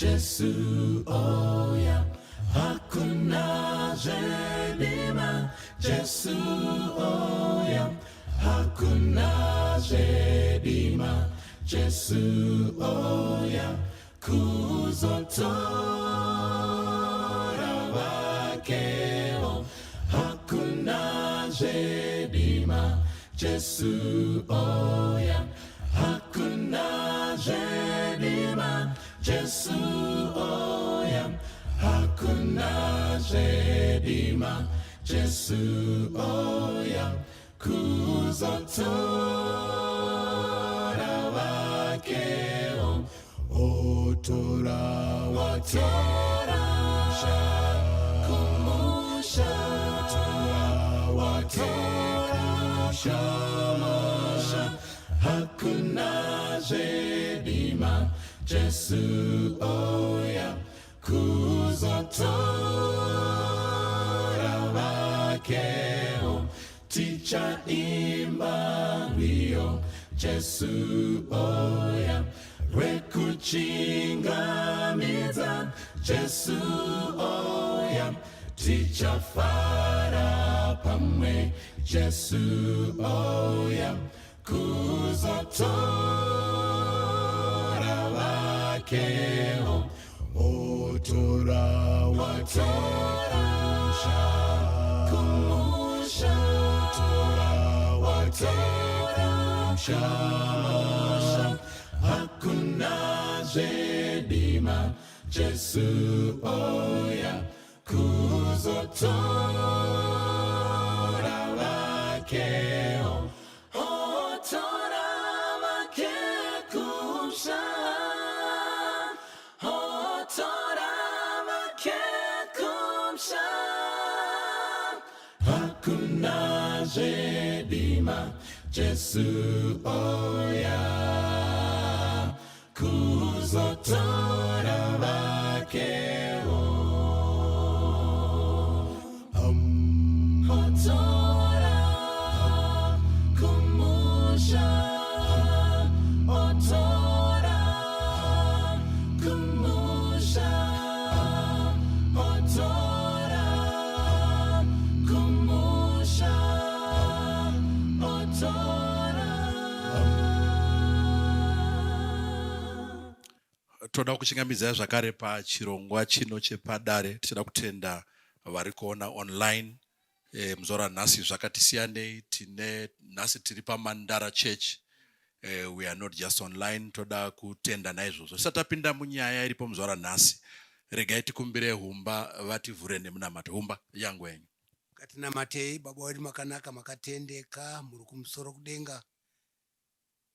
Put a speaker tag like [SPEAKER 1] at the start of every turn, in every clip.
[SPEAKER 1] Jesu oya, hakuna zvedima. Jesu oya, hakuna zvedima. Jesu oya, kuzotora vakeo. Hakuna zvedima. Jesu oya, hakuna zvedima. Jesu oya, hakuna zvedima. Jesu oya, kuzotora vakeo. Otora watora kumusha, watora kumusha, hakuna zvedima. Jesu oya, kuzotora vakeo. Tichaimba rwiyo, Jesu oya, rwekuchingamidza. Jesu oya, tichafara pamwe. Jesu oya, kuzotora vakeo. Otora watora kumusha, watora kumusha, hakuna zvedima. Jesu oya, kuzotora vakeo. Otora vake kumusha, otora vake kumusha, hakuna zvedima. Jesu oya, kuzotora vakeo. Otora kumusha, otora kumusha, otora kumusha, otora.
[SPEAKER 2] Toda kuchingamidzai zvakare pachirongwa chino chepadare. Tichida kutenda vari kuona online. Muzuva ranhasi zvakati siyanei. Tine nhasi tiri paMandara Church. We are not just online. Toda kutenda naizvozvo. Tisati tapinda munyaya iripo muzuva ranhasi, regai tikumbire Humba vativhure nemunamato. Humba, yangu yenyu.
[SPEAKER 3] Ngatinamatei. Baba wedu makanaka, makatendeka, muri kumusoro kudenga.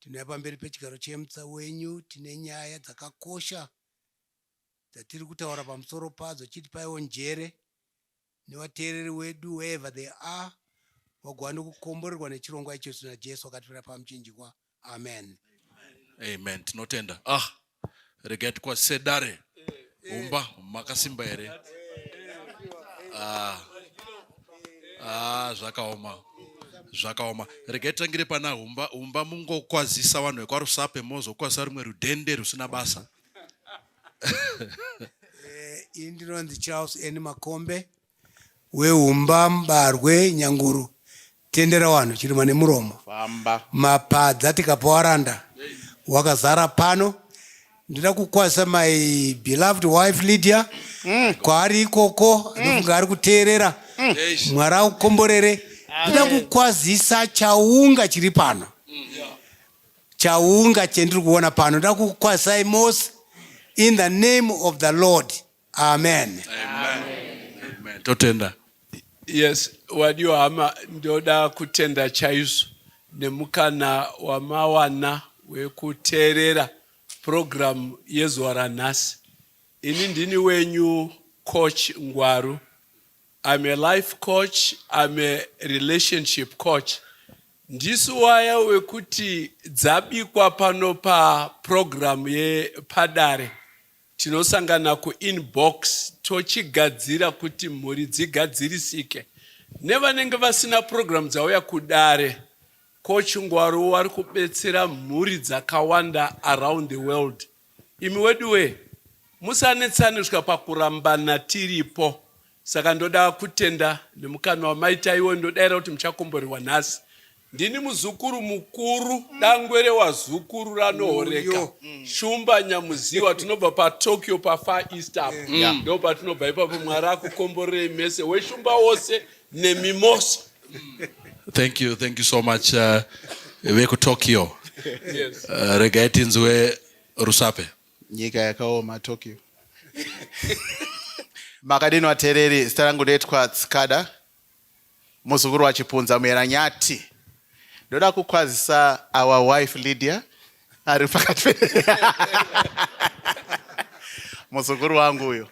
[SPEAKER 3] Tinouya pamberi pechigaro chemutsa wenyu. Tine nyaya dzakakosha dzatiri kutaura pamusoro padzo. Chitipaiwo njere nevateereri wedu wherever they are, vagova nekukomborerwa nechirongwa ichocho naJesu akatifira pamuchinjikwa. Amen.
[SPEAKER 2] Amen. Tinotenda. Ah, regai tikwazise dare. Humba, makasimba here? Ah, ah, zvakaoma, zvakaoma. Regai titangire pana Humba. Humba, mungokwazisa vanhu vekwaRusape, mozokwazisa rimwe rudhende rusina basa.
[SPEAKER 3] Ini ndinonzi Charles N Makombe weHumba, Mubarwe, Nyanguru, tendera vanhu chirima nemuromo.
[SPEAKER 4] Famba.
[SPEAKER 3] Mapadza tikapawaranda wakazara pano. Ndinoda kukwazisa my beloved wife Lydia kwaari ikoko, ndofunga ari kuteerera. Mwari akukomborere. Ndinoda kukwazisa chaunga chiri pano, chaunga chendiri kuona pano. Ndoda kukwazisai mose in the name of the Lord. Amen.
[SPEAKER 2] Amen. Totenda.
[SPEAKER 5] Yes, wadiwa hama, ndoda kutenda chaizvo nemukana wamawana wekuteerera purogiramu yezuva ranhasi. Ini ndini wenyu Coach Ngwaru. I'm a life coach, I'm a relationship coach. Ndisu waya wekuti dzabikwa pano papurogiramu yepadare, tinosangana kuinbox, tochigadzira kuti mhuri dzigadzirisike. Nevanenge vasina purogiramu dzauya kudare, Coach Ngwaru vari kubetsera mhuri dzakawanda around the world. Imi wedu we. Musanetsane kusvika pakurambana tiripo. Saka ndoda kutenda nemukana wamaita iwo ndodaira kuti muchakomborerwa nhasi. Ndini muzukuru mukuru dangwe rewazukuru ranohoreka Shumba Nyamuziwa tinobva paTokyo paFar East apo ndo patinobva ipapo. Mwari akukomborerei mese weshumba wose nemi mose.
[SPEAKER 2] Thank you, thank you so much vekuTokyo.
[SPEAKER 5] Yes.
[SPEAKER 2] Regai tinzwe Rusape.
[SPEAKER 4] Nyika yakaoma Tokyo. Makadini vateereri, zita rangu ndoitwa Tsikada, muzukuru waChipunza Muyera Nyati. Ndoda kukwazisa our wife Lydia ari pakati pe muzukuru wangu uyo.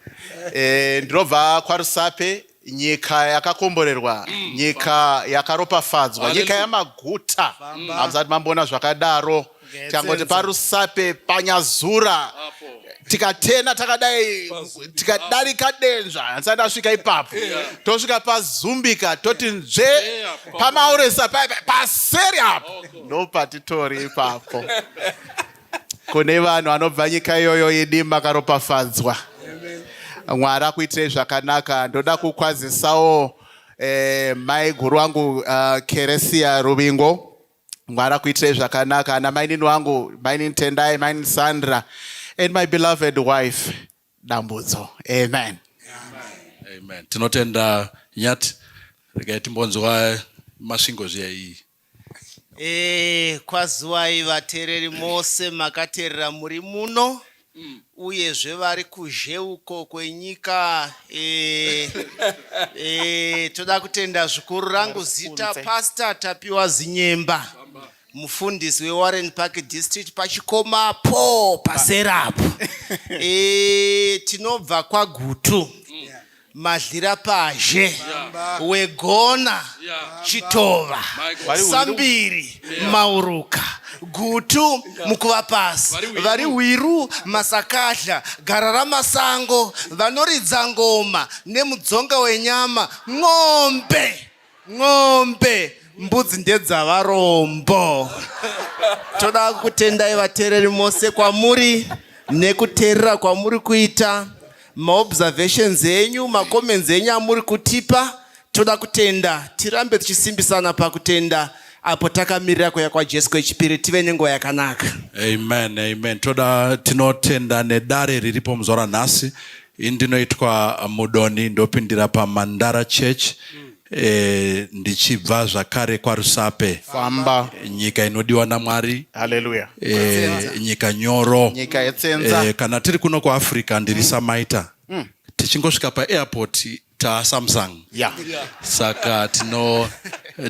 [SPEAKER 4] Ndinobva kwaRusape, nyika yakakomborerwa, nyika yakaropafadzwa, nyika yamaguta. Hamusati mamboona zvakadaro. Tangoti paRusape panyazura tikatena takadai tikadarika denzva handisati ndasvika ipapo tosvika pazumbika toti nzve pamauresa paseri apo ndopatitori ipapo. Kune vanhu vanobva nyika iyoyo idi makaropafadzwa, Mwari akuitirei zvakanaka. Ndoda kukwazisawo mai guru wangu Keresia Ruvingo. Mwari akuitirei zvakanaka. Ana mainini wangu, mainini Tendai, mainini Sandra and my beloved wife Dambudzo. Amen.
[SPEAKER 2] Amen. Tinotenda Nyati. Regai timbonzwa Masvingo zviya iyi.
[SPEAKER 6] Kwaziwai vateereri mose makateerera muri muno uyezve vari kuzhe uko kwenyika. Toda kutenda zvikuru. Rangu zita Pastor Tapiwa Zinyemba, mufundisi weWarren Park District pachikomapo paserapo. Tinobva kwaGutu, Madlira pazhe, wegona Chitova, Sambiri, Mauruka, Gutu, Mukuva pasi, vari Hwiru, Masakadla, gara ramasango, vanoridza ngoma nemudzonga wenyama, ng'ombe, ng'ombe, mbudzi ndedzavarombo. Toda kutendai vateereri mose kwamuri nekuteerera kwamuri kuita, maobservations enyu, macomments enyu amuri kutipa. Toda kutenda, tirambe tichisimbisana pakutenda apo takamirira kuuya kwaJesu kwechipiri. Tive nenguva yakanaka.
[SPEAKER 2] Amen, amen. Toda tinotenda nedare riripo muzuva ranhasi. Ini ndinoitwa Mudoni, ndopindira paMandara Church ndichibva zvakare kwaRusape.
[SPEAKER 4] Famba.
[SPEAKER 2] Nyika inodiwa naMwari.
[SPEAKER 4] Haleluya.
[SPEAKER 2] Nyika nyoro.
[SPEAKER 4] Nyika yetsenza.
[SPEAKER 2] Kana tiri kuno kuAfrica ndiri Samaita. Tichingosvika paairport taSamsung. Saka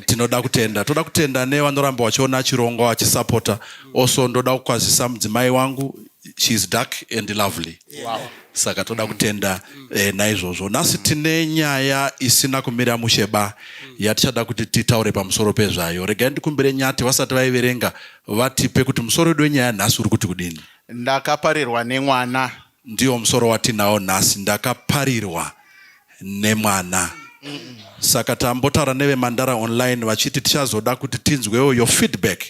[SPEAKER 2] tinoda kutenda, toda kutenda nevanoramba vachiona chirongwa vachisapota. Also ndoda kukwazisa mudzimai wangu, she is dark and lovely. Saka toda kutenda naizvozvo. Nhasi tine nyaya isina kumira musheba yatichada kuti titaure pamusoro pezvayo. Regai ndikumbire Nyati vasati vaiverenga vatipe kuti musoro wedu wenyaya nhasi uri kuti kudini.
[SPEAKER 4] Ndakaparirwa nemwana.
[SPEAKER 2] Ndiwo musoro watinawo nhasi, ndakaparirwa nemwana. Saka tambotaura neveMandara Online vachiti tichazoda kuti tinzwewo your feedback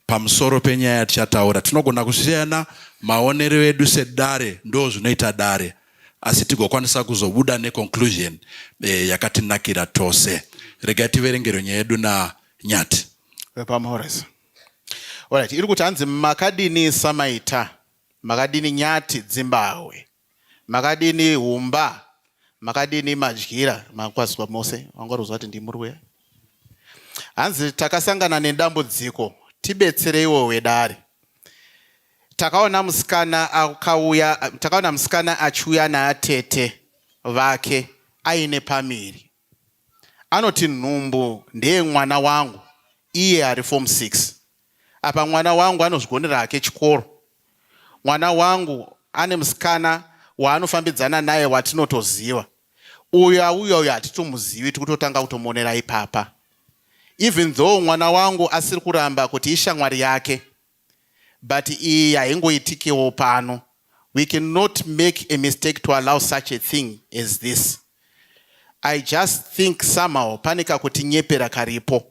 [SPEAKER 2] pamusoro penyaya yatichataura. Tinogona kusiyana maonero edu sedare, ndo zvinoita dare, asi tigokwanisa kuzobuda neconclusion yakatinakira tose. Regai tiverengere nyaya yedu naNyati.
[SPEAKER 4] Vepamhores. Alright, iri kuti hanzi makadini Samaita, makadini Nyati Dzimbahwe, makadini Humba, makadini Madyira, makwaziswa mose, wanga kuti ndimurwe. Hanzi takasangana nedambudziko, tibetsereiwo wedare. Takaona musikana akauya, takaona musikana achiuya naatete vake aine pamiri. Anoti nhumbu ndeyemwana wangu, iye ari form 6. Apa mwana wangu anozvigonera hake chikoro. Mwana wangu ane musikana waanofambidzana naye watinotoziva. Uyu auya uyu hatitomuzivi, tikutotanga kutomuonera ipapa. Even though mwana wangu asiri kuramba kuti ishamwari yake, but iyi haingoitikewo pano. We cannot make a mistake to allow such a thing as this. I just think somehow pane kakutinyepera karipo.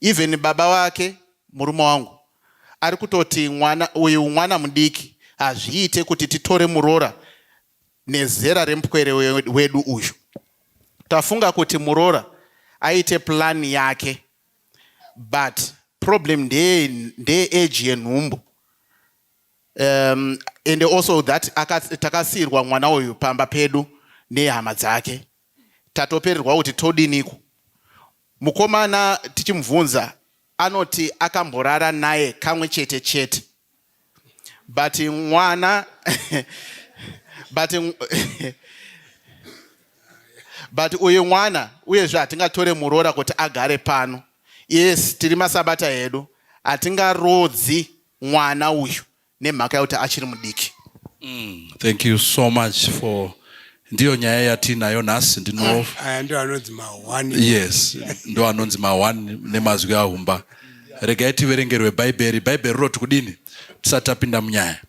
[SPEAKER 4] Even baba wake murume wangu ari kutoti mwana uyu mwana mudiki, hazviite kuti titore muroora. Nezera remupwere wedu uyu. Tafunga kuti muroora aite plan yake but problem ndeye ndeye age yenhumbu and also that takasiyirwa mwana uyu pamba pedu nehama dzake. Tatopererwa kuti todiniko. Mukomana tichimubvunza anoti akamborara naye kamwe chete chete, but mwana but uyu mwana, uyezve hatingatore muroora kuti agare pano. Yes, tiri masabata edu, hatingarodzi mwana uyu nemhaka yekuti achiri mudiki.
[SPEAKER 2] Thank you so much for, ndiyo nyaya yatinayo nhasi. Ndino
[SPEAKER 3] Aya ndo anonzi ma1.
[SPEAKER 2] Yes, ndo anonzi ma1 nemazwi ahumba. Regai tiverengerwe Bhaibheri. Bhaibheri rinoti kudini tisati tapinda munyaya?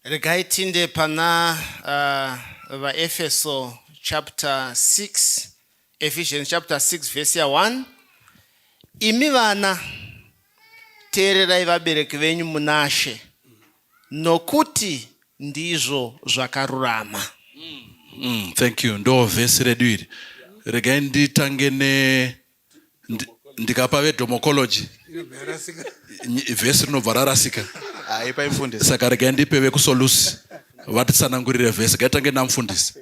[SPEAKER 6] Regai tinde pana VaEfeso chapter 6, Ephesians chapter 6 verse ya1. Imi vana, teererai vabereki venyu munaShe, nokuti ndizvo zvakarurama.
[SPEAKER 2] Thank you. Ndo vhesi redu iri. Regai nditange ne ndikapa vedomocology
[SPEAKER 3] Inobva yarasika.
[SPEAKER 2] Vhesi rinobva rarasika.
[SPEAKER 4] Haipa mufundisi.
[SPEAKER 2] Saka regai ndipe vekuSolusi vatitsanangurire vhesi. Gaitange namufundisi.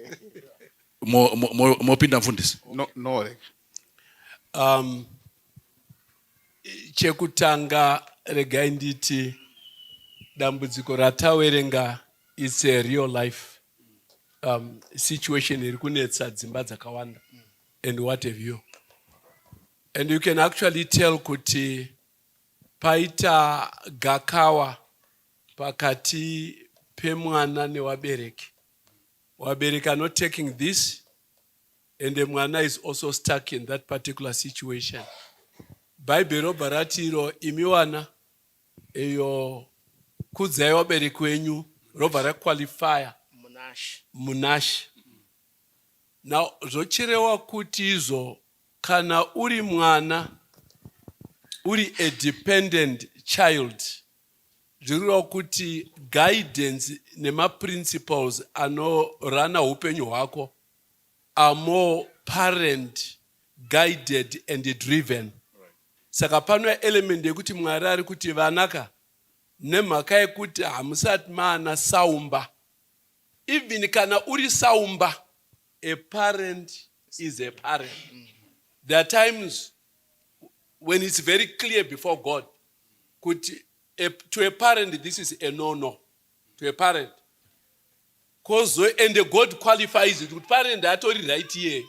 [SPEAKER 2] Mopinda mufundisi.
[SPEAKER 4] No.
[SPEAKER 5] Chekutanga regai nditi dambudziko ratawerenga, it's a real life situation iri kunetsa dzimba dzakawanda and what have you, and you can actually tell kuti paita gakava pakati pemwana newabereki. Wabereki are not taking this and the mwana is also stuck in that particular situation. Bhaibheri robva rati iro, imi wana iyo, kudzai vabereki wenyu, robva raqualifya
[SPEAKER 6] Munashe.
[SPEAKER 5] Munashe. Now zvochirewa kuti izvo kana uri mwana, uri a dependent child, zvirireva kuti guidance nemaprinciples anorana upenyu hwako are more parent guided and driven. Saka pano element yekuti Mwari ari kuti vanaka, nemhaka yekuti hamusati maana saumba, even kana uri saumba, a parent is a parent. There are times when it's very clear before God kuti to a parent this is a no no to a parent kozo, and God qualifies it kuti parent atori right iyeyo.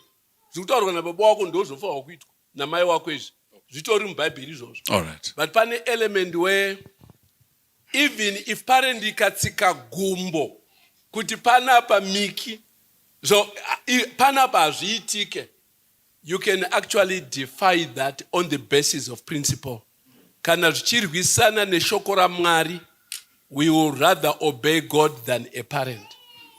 [SPEAKER 5] Zviri kutaurwa nababa wako ndo zvofanirwa kuitwa namai wako. Izvi zvitori mubhaibheri izvozvo.
[SPEAKER 2] All right.
[SPEAKER 5] But pane element where even if parent ikatsika gumbo kuti panapa miki so panapa hazviitike, you can actually defy that on the basis of principle. Kana zvichirwisana neshoko raMwari, we will rather obey God than a parent.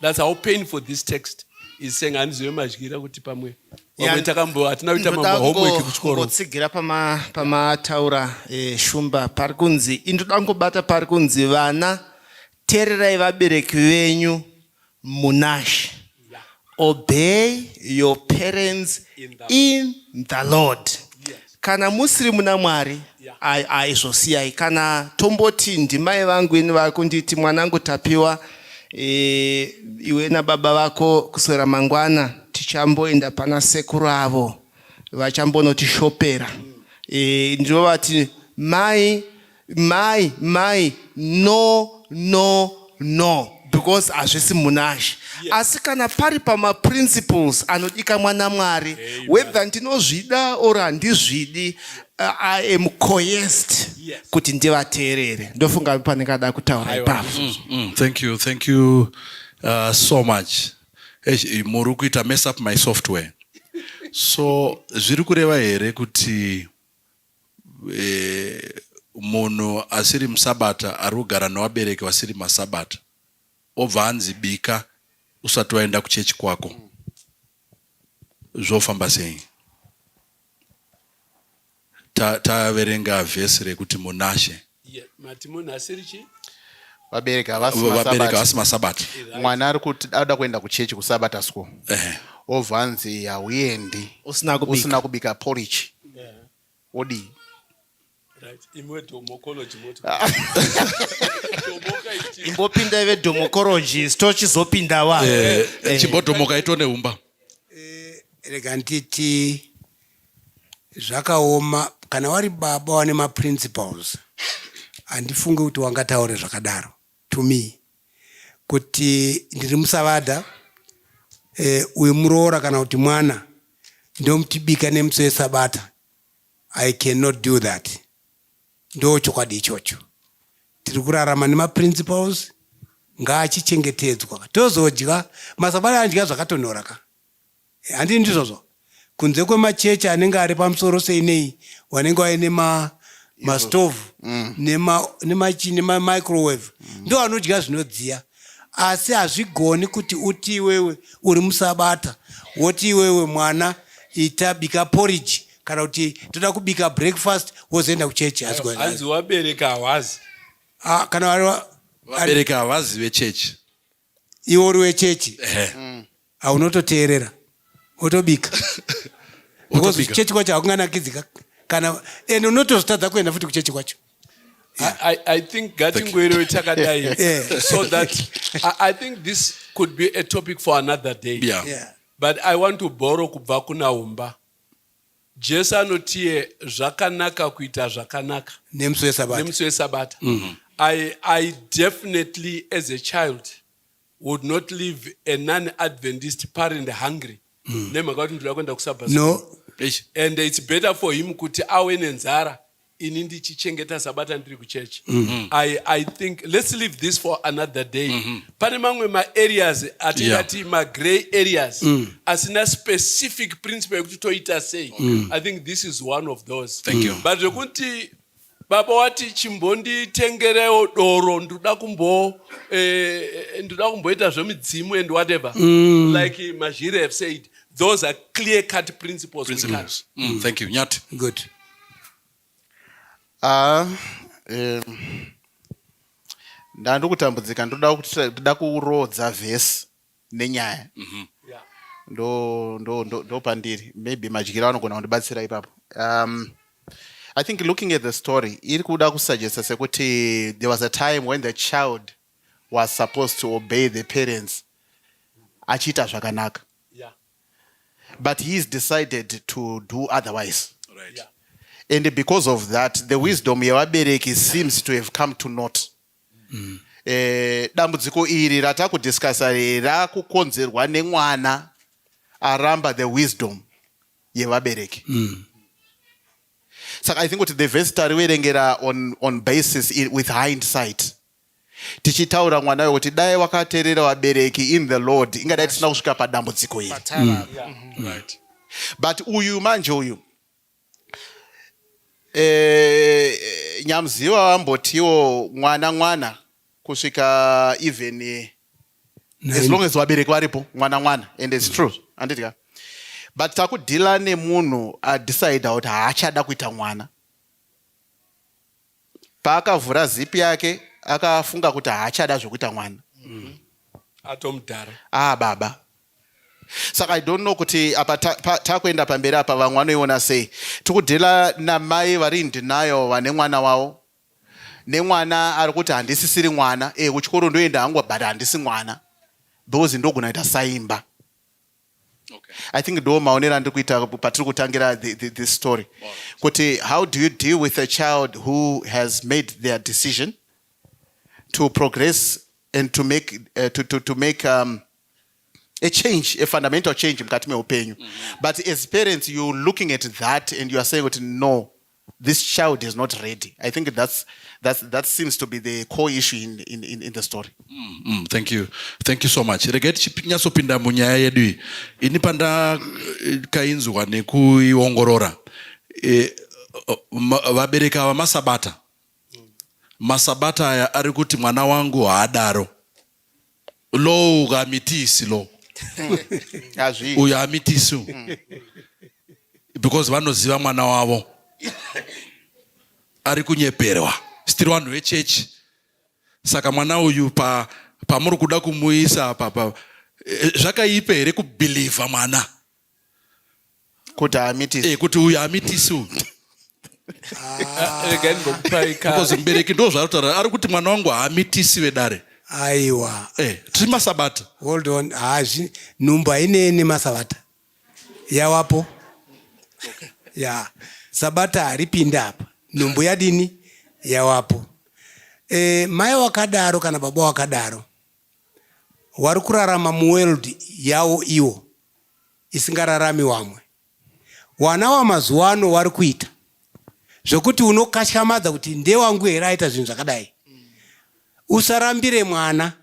[SPEAKER 5] That's how painful this text is saying. Handizive madyira kuti pamwe vamwe takambo hatina kuita
[SPEAKER 6] Ndoda
[SPEAKER 5] mahomework kuchikoro.
[SPEAKER 6] Kungotsigira pamataura Shumba, pari kunzi, indoda kungobata pari kunzi, vana, teererai vabereki venyu munaShe. Obey your parents
[SPEAKER 5] In the
[SPEAKER 6] in the Lord. Kana musiri muna Mwari, aizvosiyai. Kana tomboti ndimai vangu ini vari kunditi, mwanangu Tapiwa, iwe nababa vako kuswera mangwana tichamboenda pana sekuru avo vachambonotishopera. Ndinovati mai, mai, mai, no, no, no, because hazvisi munaShe. Asi kana pari pamaprinciples anodikamwa naMwari, whether ndinozvida or handizvidi, I am coerced kuti ndivateerere. Ndofunga pandingada kutaura ipapo.
[SPEAKER 2] Thank you, thank you so much. Eish, muri kuita mess up my software. So zviri kureva here kuti munhu asiri musabata ari kugara nevabereki vasiri masabata obva anzi bika usati waenda kuchechi kwako, zvofamba sei? Taverenga vhesi rekuti munashe.
[SPEAKER 5] Yeah, mati munhu asiri chii?
[SPEAKER 4] Vabereki havasi
[SPEAKER 2] Vabereki
[SPEAKER 4] masabata.
[SPEAKER 2] havasi masabata.
[SPEAKER 4] Mwana ari kuti anoda kuenda kuchechi kusabata school. Obva anzi hauendi
[SPEAKER 6] Usina kubika.
[SPEAKER 4] Usina kubika porridge. Wodii?
[SPEAKER 5] Right. Imwe domokology moti. Domoka iti.
[SPEAKER 6] Imbopinda vedomokorojist tochizopinda wa.
[SPEAKER 2] Chimbodomoka ito neumba.
[SPEAKER 3] Rega nditi zvakaoma kana wari baba wane maprinciples, handifungi kuti wangataure zvakadaro to me kuti ndiri musavadha, uyu muroora kana kuti mwana ndomutibika nemusi wesabata. I cannot do that. Ndo chokwadi ichocho. Tiri kurarama nemaprinciples, ngaachichengetedzwa. Tozodya masabata, andya zvakatonhora ka, handii? Ndizvozvo, kunze kwemachechi anenge ari pamusoro seinei, vanenge vaine mastovhu nemamicrowave, ndo anodya zvinodziya. Asi hazvigoni kuti uti iwewe uri musabata, woti iwewe mwana ita bika porridge kana kuti toda kubika breakfast, wozoenda kuchechi. Hazvigoni.
[SPEAKER 5] Hanzi wabereka hawazi.
[SPEAKER 3] Ah, kana
[SPEAKER 2] Vabereki havazi vechechi.
[SPEAKER 3] Iwe uri wechechi, haunototeerera, wotobika because
[SPEAKER 2] Wotobika.
[SPEAKER 3] kuchechi kwacho hakunganakidzika kana, and unotozotadza kuenda futi kuchechi kwacho.
[SPEAKER 5] I think ngatingwerewe takadai so that I think this could be a topic for another day. But I want to borrow kubva kuna Umba. Jesu anotiye zvakanaka kuita zvakanaka
[SPEAKER 3] nemusi wesabata.
[SPEAKER 5] Nemusi wesabata. I definitely as a child would not leave a non-Adventist parent hungry nemhaka kuti ndoda kuenda kusabata.
[SPEAKER 3] No.
[SPEAKER 2] Eish.
[SPEAKER 5] And it's better for him kuti awe nenzara ini ndichichengeta sabata ndiri kuchechi. I think let's leave this for another day. Pane mamwe maareas atingati magrey areas asina specific principle yekuti toita sei. I think this is one of those.
[SPEAKER 2] Thank you.
[SPEAKER 5] But zvekuti baba wati chimbonditengerewo doro, ndoda kumboita zvemidzimu and whatever, like Mazhiri have said, those are clear cut principles we can't.
[SPEAKER 2] Principles. Thank you, Nyati.
[SPEAKER 3] Good.
[SPEAKER 4] Ah, ndandikutambudzika, ndoda kurodza vhesi nenyaya. Ndo pandiri, maybe Madyira anogona kundibatsira ipapo. I think looking at the story, iri kuda kusuggesta sekuti there was a time when the child was supposed to obey the parents achiita zvakanaka, but he's decided to do otherwise, and because of that the wisdom yevabereki seems to have come to naught. Dambudziko iri ratakudiscussa rakukonzerwa nemwana aramba the wisdom yevabereki. Saka I think kuti the verse tariverengera on basis with hindsight, tichitaura mwana uyo kuti dai wakateerera vabereki in the Lord, ingadai tisina kusvika padambudziko iri. But uyu manje uyu, Nyamuziva vambotiwo mwana mwana kusvika even as long as vabereki varipo, mwana mwana, and it's true, handiti ka? But takudhila nemunhu adecida kuti haachada kuita mwana. Paakavhura zipi yake akafunga kuti haachada zvokuita mwana.
[SPEAKER 5] Atomudhara.
[SPEAKER 4] Ah, baba, saka I don't know kuti apa takuenda pamberi apa vamwe vanoiona sei. Tikudhila namai vari in denial vane mwana wavo, nemwana ari kuti handisisiri mwana, kuchikoro ndoenda hangu, but handisi mwana because ndogona kuita saimba. I think ndo maonero andiri kuita patiri kutangira this story, kuti how do you deal with a child who has made their decision to progress and to make a change, a fundamental change mukati meupenyu? But as parents, you're looking at that and you are saying kuti no, this child is not ready. I think that seems to be the core issue in the story.
[SPEAKER 2] Thank you, thank you so much. Regai tichinyatsopinda munyaya yedu iyi. Ini pandakainzwa nekuiongorora, vabereki ava masabata, masabata aya ari kuti mwana wangu haadaro lo, kamitisi lo.
[SPEAKER 4] Hazvi.
[SPEAKER 2] Uyu hamitisi uyu, because vanoziva mwana wavo ari kunyeperwa. Sitiri vanhu vechechi. Saka mwana uyu pa pamuri kuda kumuisa apa pa eh, zvakaipa here kubhilivha mwana
[SPEAKER 4] Kuti haamitisi.
[SPEAKER 2] Eh, kuti uyu haamitisi uyu.
[SPEAKER 5] Ah, regai ndimbokupai ka
[SPEAKER 2] Because mubereki ndo zvaari kutaura ari kuti mwana wangu haamitisi vedare.
[SPEAKER 3] Aiwa.
[SPEAKER 2] Eh, tiri masabata.
[SPEAKER 3] Hold on. Hazvi nhumbu hainei nemasabata. Yawapo. Okay. Ya. Sabata haripinde apa. Nhumbu yadini? Yawapo. E, mai wakadaro kana baba wakadaro wari kurarama muworld yawo iwo isingararami wamwe. Wana wamazuva ano wari kuita zvekuti unokatyamadza kuti ndewangu here aita zvinhu zvakadai. Usarambire mwana,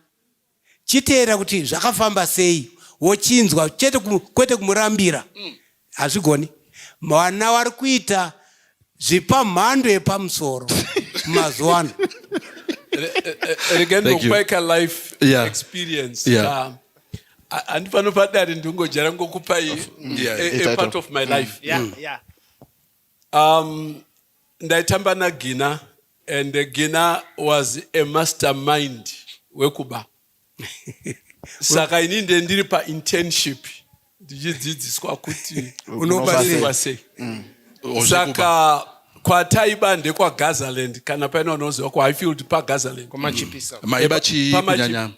[SPEAKER 3] chiteera kuti zvakafamba sei wochinzwa chete, kwete kumurambira. Hazvigoni. Vana vari kuita zvipamhando yepamusoro mazuva ano.
[SPEAKER 5] Regai
[SPEAKER 2] Thank you.
[SPEAKER 5] ndimbokupai ka life experience. Handi pano padare ndingojara ngokupai a part of my life. Ndaitamba naGina and Gina was a mastermind wekuba. Saka ini nde ndiri painternship ndichidzidziswa kuti
[SPEAKER 3] Unoba sei.
[SPEAKER 5] unoba sei. Saka kwataiba ndekwaGazaland, kana paine vanoziva kuHighfield paGazaland.
[SPEAKER 6] Kumachipisa.
[SPEAKER 2] Maiba chii kunyanya?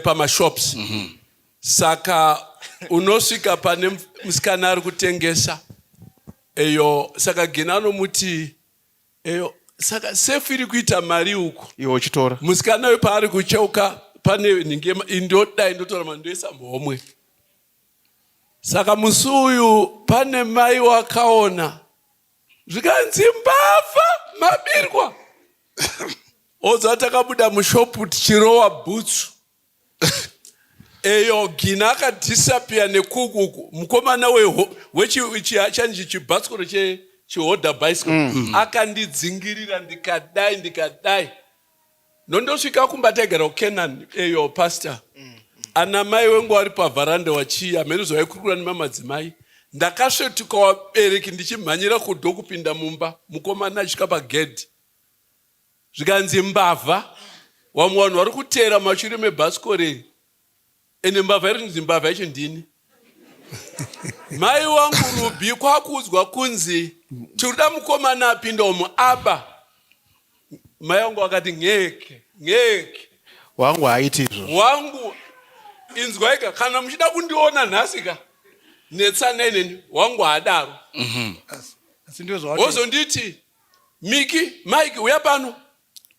[SPEAKER 5] Pamashops. Saka unosvika pane musikana ari kutengesa eyo, saka Gina anomuti eyo, saka sefu iri kuita mari uku.
[SPEAKER 4] Iwe uchitora.
[SPEAKER 5] Musikana uyu paari kucheuka pane nhingi indodai ndotora mari ndoisa muhomwe. Saka musi uyu pane mai wakaona, zvikanzi mbavha, mabirwa. Odza takabuda mushopu tichirowa bhutsu eyo, Gina akadisappear nekukuku. Mukomana wechanji chibhasikoro chechihodha bicycle akandidzingirira, ndikadai ndikadai nondosvika kumba. Taigara kuCanaan eyo, pastor. Ana mai wengu ari pavharanda wachiya mheno zvavaikurukura nemamadzimai. Ndakasvetuka wabereki ndichimhanyira kudho kupinda mumba, mukomana achisvika pagedhi, zvikanzi mbavha. Vamwe vanhu vari kuteera mashure mebhasikoro iri, ende mbavha iri kunzi mbavha yacho ndini. Mai wangu Rubi kwakuudzwa kunzi tinoda mukomana apinda umu aba. Mai wangu akati ngeke ngeke.
[SPEAKER 4] Wangu haaiti izvozvo.
[SPEAKER 5] Wangu inzwaika, kana muchida kundiona nhasi ka, netsanai neni, wangu haadaro.
[SPEAKER 3] Asi ndizvo zvawati.
[SPEAKER 5] Wozonditi, "Miki, Mike, uya pano."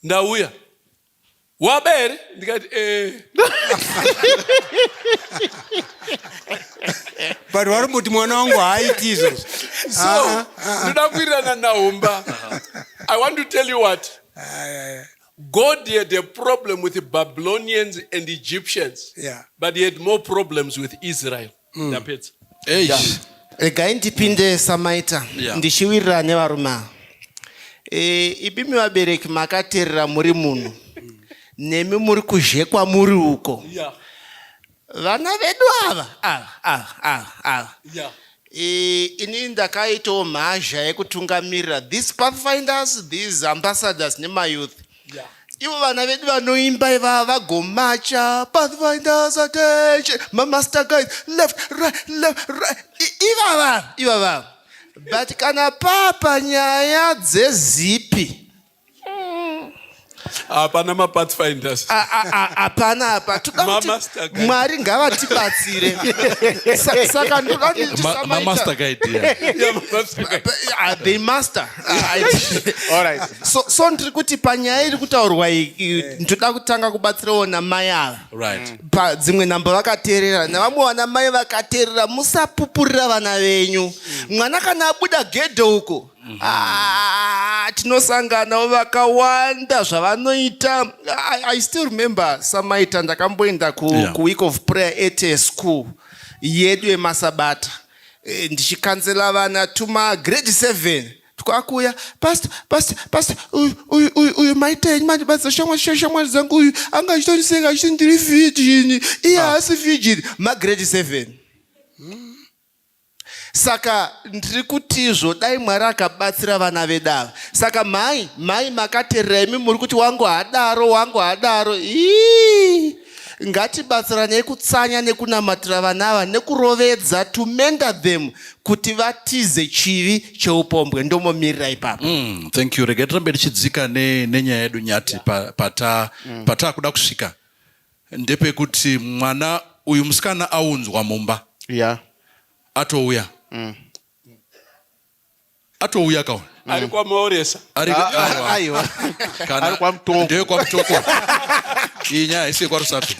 [SPEAKER 5] Ndauya. "Waba here?" Ndikati, "Eh."
[SPEAKER 3] But varimboti mwana wangu haaiti izvozvo.
[SPEAKER 5] So ndoda kuwirirana naHumba. I want to tell you what God had a problem with the Babylonians and Egyptians, but he had more problems with Israel. Ndapedza.
[SPEAKER 2] Eish.
[SPEAKER 6] Regai ndipinde, samaita. Ndichiwirirana nevarume ava. Ibimi vabereki makateerera muri munhu nemi muri kuzhe kwamuri uko, vana vedu ava ava ava ava ava, ini ndakaitawo mhazha yekutungamirira these pathfinders, these ambassadors nemayouth. Ivo vana vedu vanoimba ivava, vagomacha, "Pathfinders attention, mamaster guys, left, right, left, right." Ivava ivava, but kana papa nyaya dzezipi,
[SPEAKER 5] Hapana mapathfinders.
[SPEAKER 6] Hapana apa. Toda kuti
[SPEAKER 5] Mamaster guide.
[SPEAKER 6] Mwari ngavatibatsire. Saka ndoda kuti
[SPEAKER 2] Mamaster guide, yeah.
[SPEAKER 5] Yeah, master guide.
[SPEAKER 6] They master.
[SPEAKER 4] All right.
[SPEAKER 6] So ndiri kuti panyaya iri kutaurwa iyi, ndoda kutanga kubatsirawo namai ava. Padzimwe nhamba vakateerera navamwe vana mai vakateerera, musapupurira vana venyu. Mwana kana abuda gedhe uko, ah, tinosanganawo vakawanda zvavanoita. I still remember, samaita, ndakamboenda kuweek of prayer at a school yedu yemasabata. Ndichicounsela vana tuma grade 7 twakuya, "Pastor, pastor, pastor, uyu uyu uyu uyu maita henyu mandibatsira. Shamwari, shamwari dzangu, uyu anga achitondiseka achiti ndiri virgin, iye haasi virgin." Magrade 7. Saka ndiri kutizvo dai Mwari akabatsira vana vedu ava. Saka mhai, mhai makaterera imi muri kuti wangu haadaro, wangu haadaro. Ii! Ngatibatsiranei kutsanya nekunamatira vana ava nekurovedza to mentor them kuti vatize chivi cheupombwe. Ndomomirira ipapo.
[SPEAKER 2] Thank you. Regai tirambe tichidzika nenyaya yedu Nyati pata patakuda kusvika ndepekuti mwana uyu musikana aunzwa mumba. Atouya. Atouya kaona.
[SPEAKER 5] Ari kwaMaoresa.
[SPEAKER 2] Ari
[SPEAKER 4] ah, aiwa.
[SPEAKER 2] Kana
[SPEAKER 4] Ari kwaMutoko.
[SPEAKER 2] Ndeye kwaMutoko. Iyi nyaya haisi yekwaRusape.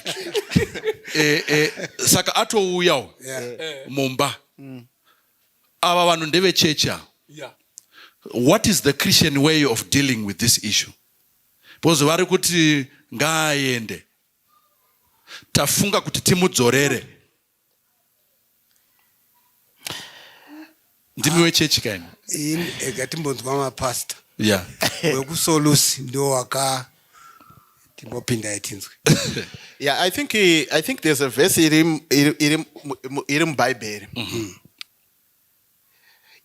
[SPEAKER 2] Saka atouyawo mumba. Ava vanhu ndevechechi ava. What is the Christian way of dealing with this issue? Because vari kuti ngaaende. Tafunga kuti timudzorere. Ndimi wechechi kaini?
[SPEAKER 3] Ini ega timbonzwa mapastor. Wekusolusi ndo waka timbopinda itinzwe.
[SPEAKER 4] Yeah, I think there's a verse iri muBhaibheri.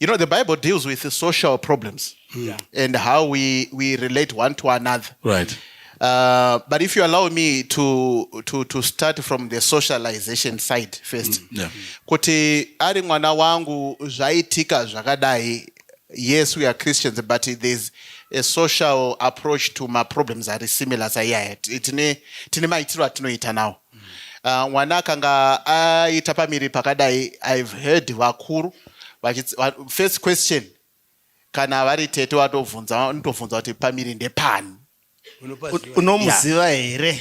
[SPEAKER 4] The Bible deals with the social problems and how we relate one to another. But if you allow me to start from the socialization side first. Kuti ari mwana wangu zvaitika zvakadai, yes, we are Christians, but there's a social approach to my problems are similar saiyaya. Tine maitiro atinoita nawo. Mwana akanga aita pamiri pakadai, I've heard vakuru first question kana vari tete watobvunza, vanotobvunza kuti pamiri ndepani.
[SPEAKER 6] Unomuziva here?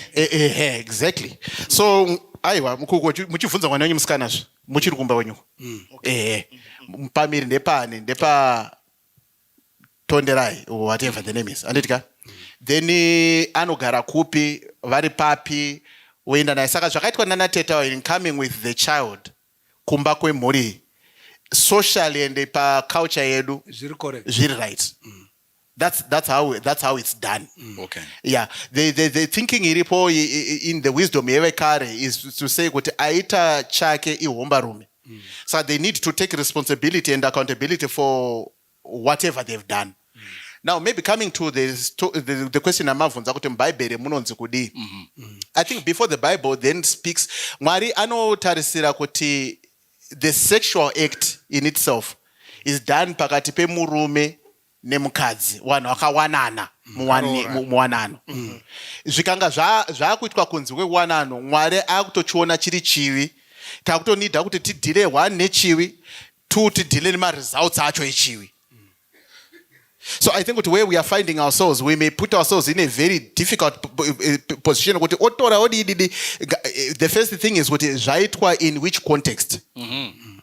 [SPEAKER 4] Exactly. So aiwa, mukuko muchibvunza mwana wenyu musikanazve muchiri kumba wenyu, ehe, pamiri ndepani, ndepa Tonderai or whatever the name is, anditi ka? Then anogara kupi, vari papi, woenda naye. Saka zvakaitwa nana teta in coming with the child kumba kwemhuri, socially and paculture yedu,
[SPEAKER 3] Zviri correct.
[SPEAKER 4] Zviri right. That's how it's done. Yeah, the thinking iripo in the wisdom yevekare is to say kuti aita chake ihombarume, so they need to take responsibility and accountability for whatever they've done. Now maybe coming to the question amabvunza kuti mubhaibheri munonzi kudii, I think before the Bible then speaks, Mwari anotarisira kuti the sexual act in itself is done pakati pemurume nemukadzi, vanhu vakawanana muwanano. Zvikanga zvaakuitwa kunze kwewanano, Mwari akutochiona chiri chivi. Takutonida kuti tideale one nechivi, two tideale nemaresults acho echivi. So I think kuti where we are finding ourselves, we may put ourselves in a very difficult position kuti otora odididi. The first thing is kuti zvaitwa in which context,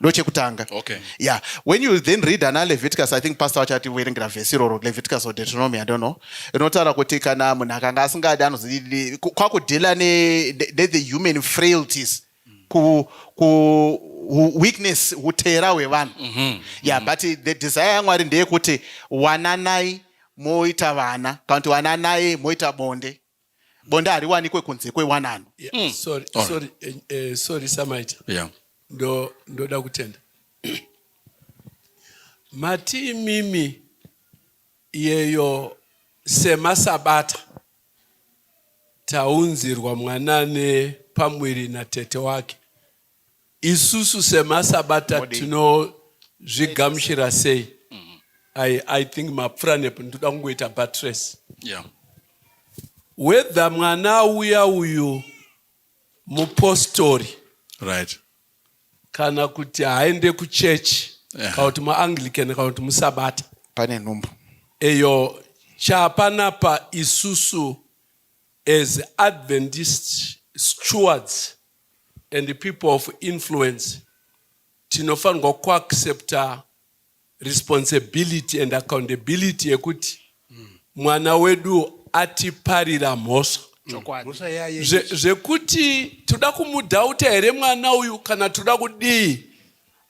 [SPEAKER 4] ndochekutanga. Yeah, when you then read ana Leviticus, I think pastor vachativerengera vhesi iroro, Leviticus or Deuteronomy, I don't know, rinotaura kuti kana munhu akanga asingadi anozididi, kwakudeala nethe human frailties, ku weakness, utera hwevanhu. Yeah, but the desire yaMwari ndeyekuti wananai moita vana, kana kuti wananai moita bonde. Bonde hariwanikwe kunze kwewanano.
[SPEAKER 5] Yeah, sorry,
[SPEAKER 2] All right.
[SPEAKER 5] sorry, sorry Samaita. Ndoda kutenda. Mati imimi iyeyo semasabata taunzirwa mwana nepamwiri natete wake, isusu semasabata
[SPEAKER 4] Modi.
[SPEAKER 5] Tinozvigamuchira sei? I think mapfuura nepo, ndoda kungoita buttress. Whether mwana auya uyu mupostori kana kuti haende kuchechi, kana kuti muAnglican, kana kuti musabata,
[SPEAKER 4] Pane nhumbu.
[SPEAKER 5] Eyo chapanapa isusu as Adventist stewards and the people of influence tinofanirwa kuaccepta responsibility and accountability yekuti mwana wedu atiparira mhosva.
[SPEAKER 3] Mhosva yaye.
[SPEAKER 5] Zvekuti toda kumudhauta here mwana uyu kana toda kudii,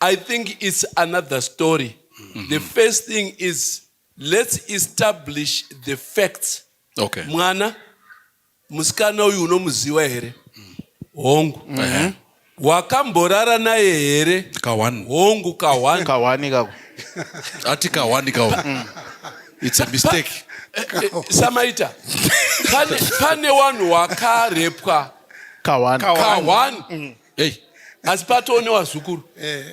[SPEAKER 5] I think it's another story. The first thing is, let's establish the facts. Mwana musikana uyu unomuziva here? Hongu. Wakamborara naye here?
[SPEAKER 2] Ka1.
[SPEAKER 5] Hongu, ka1.
[SPEAKER 4] Ka1 ikako.
[SPEAKER 2] Ati ka1 ikako. It's a mistake.
[SPEAKER 5] Samaita, pane wanhu wakarepwa
[SPEAKER 4] Ka1.
[SPEAKER 5] Ka1.
[SPEAKER 2] Hey.
[SPEAKER 5] Asi patoo newazukuru.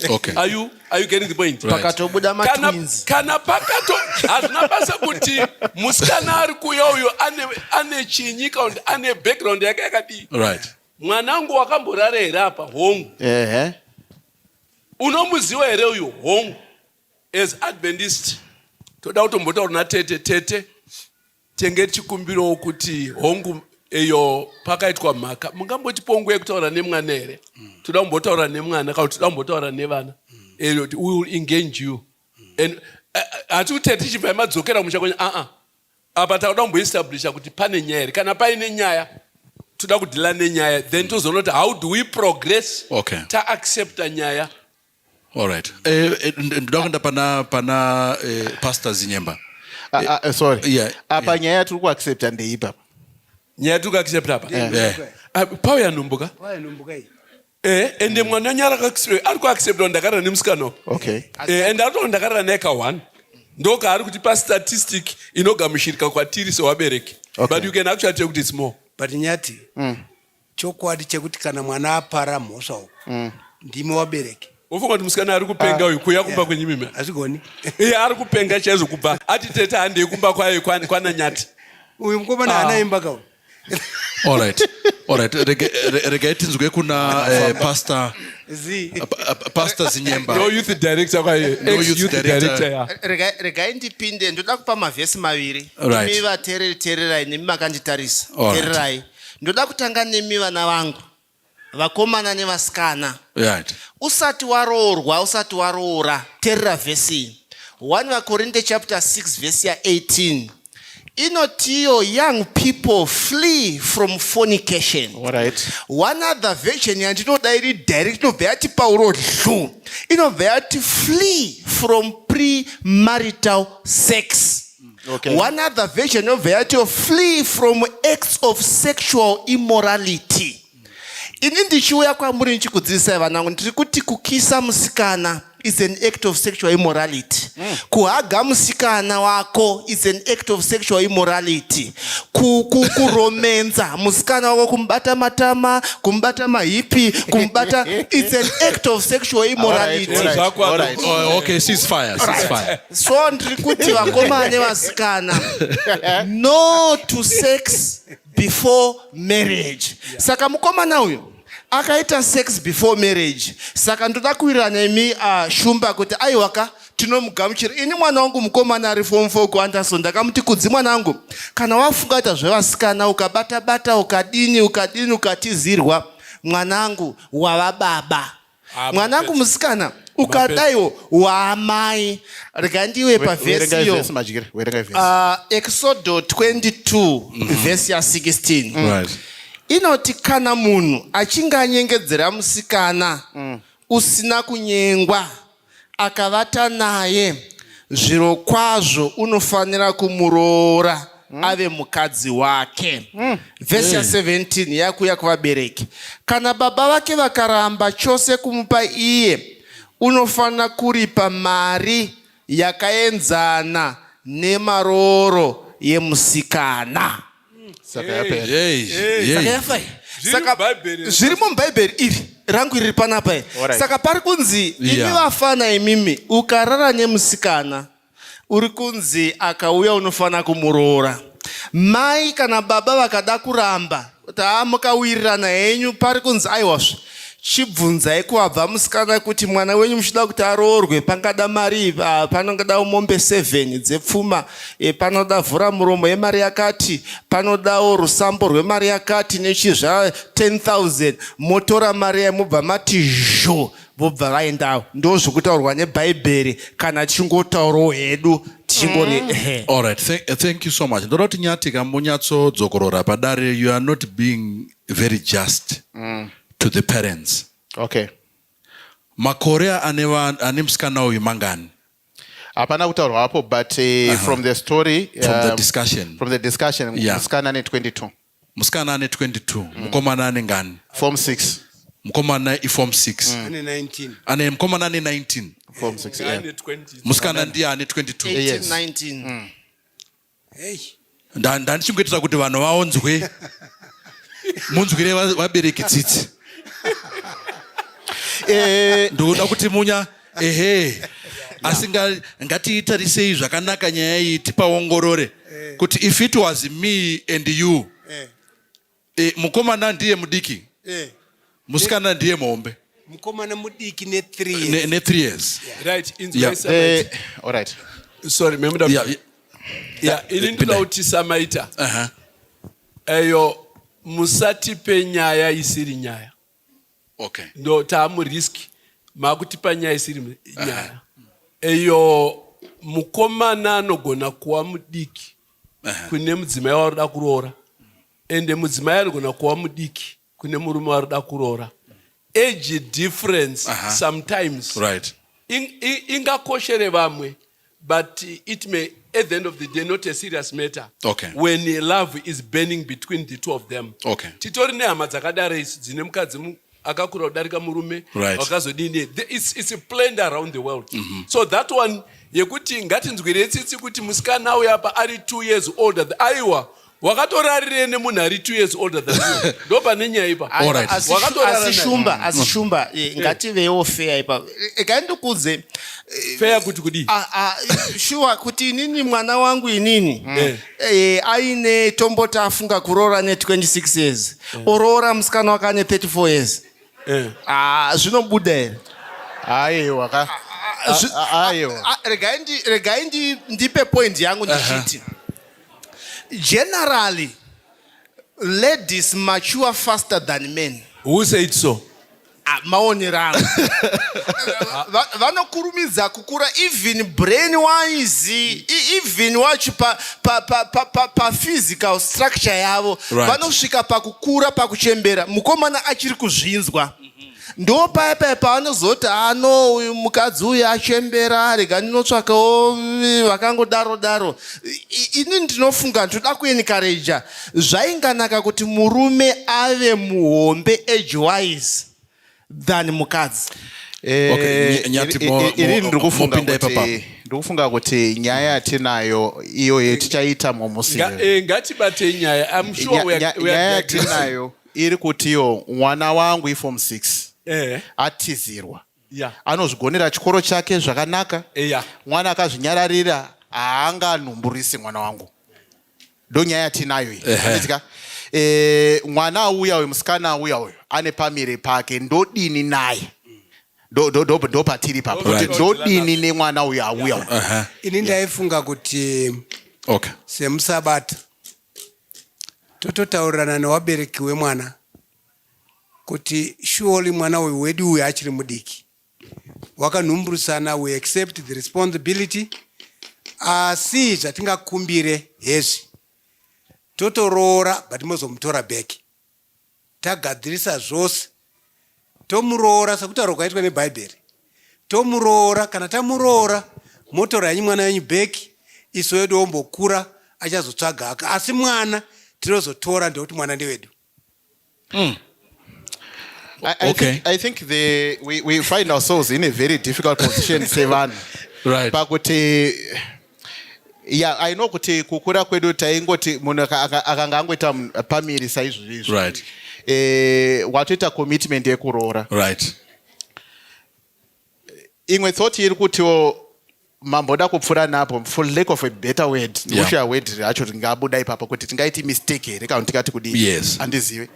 [SPEAKER 2] Okay.
[SPEAKER 5] Are you getting the point?
[SPEAKER 2] Right.
[SPEAKER 6] Pakatobuda
[SPEAKER 5] Kana,
[SPEAKER 6] matwins.
[SPEAKER 5] kana pakato hazvina basa kuti musikana ari kuuya uyu ane chinyi kana kuti ane background yake yakadii. Mwanangu, wakamborara here apa? Hongu. Unomuziva here uyu? Hongu. As Adventist, toda kutombotaura natete. Tete, tenge tichikumbirawo kuti, hongu, iyo pakaitwa mhaka, mungambotipawo nguva yekutaura nemwana here? Toda kumbotaura nemwana kana kuti toda kumbotaura nevana. We will engage you and hati kuti tete tichibva madzokera kumusha kwenyu. Aa, apa takuda kumboestablisha kuti pane nyaya here. Kana paine nyaya, toda kudeala nenyaya, then tozoona kuti how do we progress. Taaccepta nyaya.
[SPEAKER 2] Alright, ndoda kuenda pana Pastor Zinyemba.
[SPEAKER 4] Ah, ah, sorry. Apa nyaya yatiri kuaccepta ndeipa?
[SPEAKER 5] Nyaya tiri kuaccepta apa?
[SPEAKER 2] Yeah.
[SPEAKER 5] Ah, pauya nhumbuka.
[SPEAKER 3] Wainumbuka iyi.
[SPEAKER 5] Ende mwana nyara ari kuaccepta kuti ndakarara nemusikana uyu. Ende ari kuti ndakarara naye ka1, ndokaari kuti pastatistic inogamuchirika kwatiri sevabereki. But you can actually take kuti it's more.
[SPEAKER 3] But Nyati, chokwadi chekuti kana mwana apara mhosva uku, ndimi wabereki.
[SPEAKER 5] Ufunga kuti musikana ari kupenga uyu kuuya kumba kwenyimimi?
[SPEAKER 3] Hazvigoni.
[SPEAKER 5] Iye ari kupenga chaizvo kubva ati, "Tete, handei kumba kwayo kwana Nyati."
[SPEAKER 3] Uyu mukomana haana imba kauyu.
[SPEAKER 2] Alright, regai tinzwe kuna Pastor
[SPEAKER 3] Zi.
[SPEAKER 2] Pastor Zinyemba.
[SPEAKER 5] No youth director kwayo.
[SPEAKER 2] No
[SPEAKER 5] ex
[SPEAKER 2] youth
[SPEAKER 5] youth
[SPEAKER 2] director.
[SPEAKER 5] director, yeah.
[SPEAKER 6] Regai ndipinde, ndoda kupa mavhesi maviri. Imi vateereri, teererai, nemi makanditarisa, teererai. Ndoda kutanga nemi vana vangu vakomana nevasikana. Usati waroorwa, usati waroora, teerera vhesi iyi, 1 VaKorinte chapter 6 vhesi ya18 inotiyo, "Young people, flee from fornication." One other version yandinoda iri direct, inobva yati Pauro dlu, inobva yati, "Flee from premarital sex." One other version inobva yati, "Flee from acts of sexual immorality." Ini ndichiuya kwamuri ndichikudzidzisai, vanangu, ndiri kuti kukisa musikana is an act of sexual immorality. Kuhaga musikana wako is an act of sexual immorality. Kuromenza musikana wako, kumubata matama, kumubata mahipi, kumubata, it's an act of sexual immorality.
[SPEAKER 2] Oh, okay, ceasefire, ceasefire.
[SPEAKER 6] So ndiri kuti vakomana nevasikana, no to sex before marriage. Saka mukomana uyu akaita sex before marriage, saka ndoda kuwirirana nemi, Shumba, kuti aiwaka, tinomugamuchira. Ini mwana wangu mukomana ari form 4 kuAnderson, ndakamuti, "Kudzi mwana wangu, kana wafunga kuita zvevasikana, ukabata-bata, ukadini, ukadini, ukatizirwa, mwanangu wava baba."
[SPEAKER 5] Ah,
[SPEAKER 6] Mwanangu
[SPEAKER 5] mapedza.
[SPEAKER 6] musikana, ukadaiwo waamai. Rega ndiwe
[SPEAKER 4] Werengai
[SPEAKER 6] pavhesiyo.
[SPEAKER 4] vhesi, Madyire, werengai vhesi.
[SPEAKER 6] Exodo 22 vhesi ya16 inoti, kana munhu achinge anyengedzera musikana usina kunyengwa, akavata naye, zviro kwazvo unofanira kumuroora ave mukadzi wake. Vhesi ya17 yakuya kuvabereki: kana baba vake vakaramba chose kumupa iye, unofanira kuripa mari yakaenzana nemarooro yemusikana.
[SPEAKER 4] Saka yapera.
[SPEAKER 2] Hey,
[SPEAKER 6] Saka
[SPEAKER 2] hey.
[SPEAKER 6] yafa iyi.
[SPEAKER 5] Zviri
[SPEAKER 6] Saka
[SPEAKER 5] muBhaibheri.
[SPEAKER 6] zviri mubhaibheri iri rangu riri panapa iri. Saka pari kunzi, imi vafana imimi, ukarara nemusikana, uri kunzi akauya unofanira kumuroora. Mai kana baba vakada kuramba, kuti haa, mukawirirana henyu, pari kunzi aiwazve, chibvunzai kuwabva musikana kuti mwana wenyu muchida kuti aroorwe, pangada mari, panongada mombe 7 dzepfuma, panoda vhura muromo yemari yakati, panodawo rusambo rwemari yakati, nechizva 10,000. Motora mari yamubva mati zho, vobva vaendawo. Ndo zvokutaurwa nebhaibheri, kana tichingotaurawo hedu tichingori ehe.
[SPEAKER 2] All right, thank you so much. Ndoda kuti Nyati kambonyatsoodzokorora padare. You are not being very just to the parents. Makore ane musikana uyu mangani?
[SPEAKER 4] Hapana kutaurwa apo, but from the story,
[SPEAKER 2] From the discussion.
[SPEAKER 4] From the discussion, musikana ane 22.
[SPEAKER 2] Musikana ane 22, mukomana ane ngani?
[SPEAKER 4] Form 6.
[SPEAKER 2] Mukomana iform 6.
[SPEAKER 3] Ane 19.
[SPEAKER 2] Ane mukomana ane 19.
[SPEAKER 4] Form 6, yeah.
[SPEAKER 5] Ane 20.
[SPEAKER 2] Musikana ndiye ane 22.
[SPEAKER 6] 18,
[SPEAKER 4] Yes.
[SPEAKER 6] 19.
[SPEAKER 3] Hey.
[SPEAKER 2] Ndandichingoitira kuti vanhu vaonzwe, munzwire vabereki tsitsi. Ndoda kuti munya ehe, asi ngatiitarisei zvakanaka nyaya iyi, tipaongorore kuti if it was me and you, mukomana ndiye mudiki, musikana ndiye muhombe.
[SPEAKER 3] Mukomana mudiki ne3 years.
[SPEAKER 2] Ne3 years.
[SPEAKER 5] Right, inzwai Samaita.
[SPEAKER 4] All right.
[SPEAKER 5] Sorry, memuda. Yeah, ini ndoda kuti Samaita, eyo musatipe nyaya isiri nyaya. Ndo taamurisk makutipa nyaya isiri nyaya. Eyo mukomana anogona kuva mudiki kune mudzimai waroda kuroora, ende mudzimai anogona kuva mudiki kune murume waroda kuroora. Age difference sometimes ingakoshere vamwe, but it may at the end of the day not a serious matter when love is burning between the two of them. Titori nehama dzakadaro isi dzine mukadzi akakura kudarika murume. Wakazodini? It's planned around the world. So that one yekuti ngatinzwire tsitsi kuti musikana uyu apa ari 2 years older, aiwa, wakatorarire nemunhu ari 2 years older than you, ndo pane nyaya ipa.
[SPEAKER 2] All right.
[SPEAKER 5] Wakatorara
[SPEAKER 6] Asi
[SPEAKER 5] naye.
[SPEAKER 6] Shumba, asi Shumba, ngativewo fair ipa. Ngandikudze.
[SPEAKER 5] Fair kuti kudii?
[SPEAKER 6] Ah, ah, sure kuti inini mwana wangu inini aine tomboti afunga kuroora ne26 years, oroora musikana wake ane 34 years. Ah, zvinobuda here?
[SPEAKER 4] Aiwa ka. Aiwa.
[SPEAKER 6] Ah, regai ndipe point yangu ndichiti generally ladies mature faster than men.
[SPEAKER 5] Who said so?
[SPEAKER 6] Ah, maonero angu. Vanokurumidza kukura, even brain wise, even wachi pa physical structure yavo. Vanosvika pakukura, pakuchembera, mukomana achiri kuzvinzwa. Ndo paya paya pavanozoti, ano uyu mukadzi uyu achembera, rega ndinotsvakawo vakangodaro daro. Ini ndinofunga ndoda kuencourager, zvainganaka kuti murume ave muhombe age wise than mukadzi.
[SPEAKER 2] Okay, Nyati,
[SPEAKER 4] Ini ndiri kufunga
[SPEAKER 2] mopinda ipapa.
[SPEAKER 4] ndiri kufunga kuti nyaya yatinayo iyo tichaita mumusiro.
[SPEAKER 5] Ngatibatei nyaya. I'm sure we are
[SPEAKER 4] Nyaya
[SPEAKER 5] digressing.
[SPEAKER 4] yatinayo iri kutiyo mwana wangu iform 6, atizirwa, anozvigonera chikoro chake zvakanaka. Mwana akazvinyararira, haanganhumburisi mwana wangu. Ndo nyaya yatinayo iyi. Handitika? Mwana auya uyu, musikana auya uyu, ane pamire pake, ndodini naye? Ndo patiri papo kuti ndodini nemwana uyu auya uyu?
[SPEAKER 3] Ini ndaifunga kuti semusabata tototaurirana nevabereki wemwana kuti surely mwana uyu wedu uyu achiri mudiki, wakanhumburisana, we accept the responsibility, asi zvatingakumbire hezvi, totoroora but mozomutora back tagadzirisa zvose. Tomuroora sekutaura kwaitwa nebhaibheri, tomuroora. Kana tamuroora, motora yenyu mwana wenyu back, isu wedu ombokura, achazotsvaga aka, asi mwana tinozotora ndekuti mwana ndewedu.
[SPEAKER 4] I think we find ourselves in a very difficult position sevanhu pakuti, yeah, I know kuti kukura kwedu taingoti munhu akanga angoita pamiri saizvozvo izvo, watoita commitment yekuroora. Imwe thought iri kutiwo mamboda kupfuura napo, for lack of a better word, ndikushaya word racho ringabuda ipapo kuti tingaiti mistake here kana tikati kudii. Handizivi.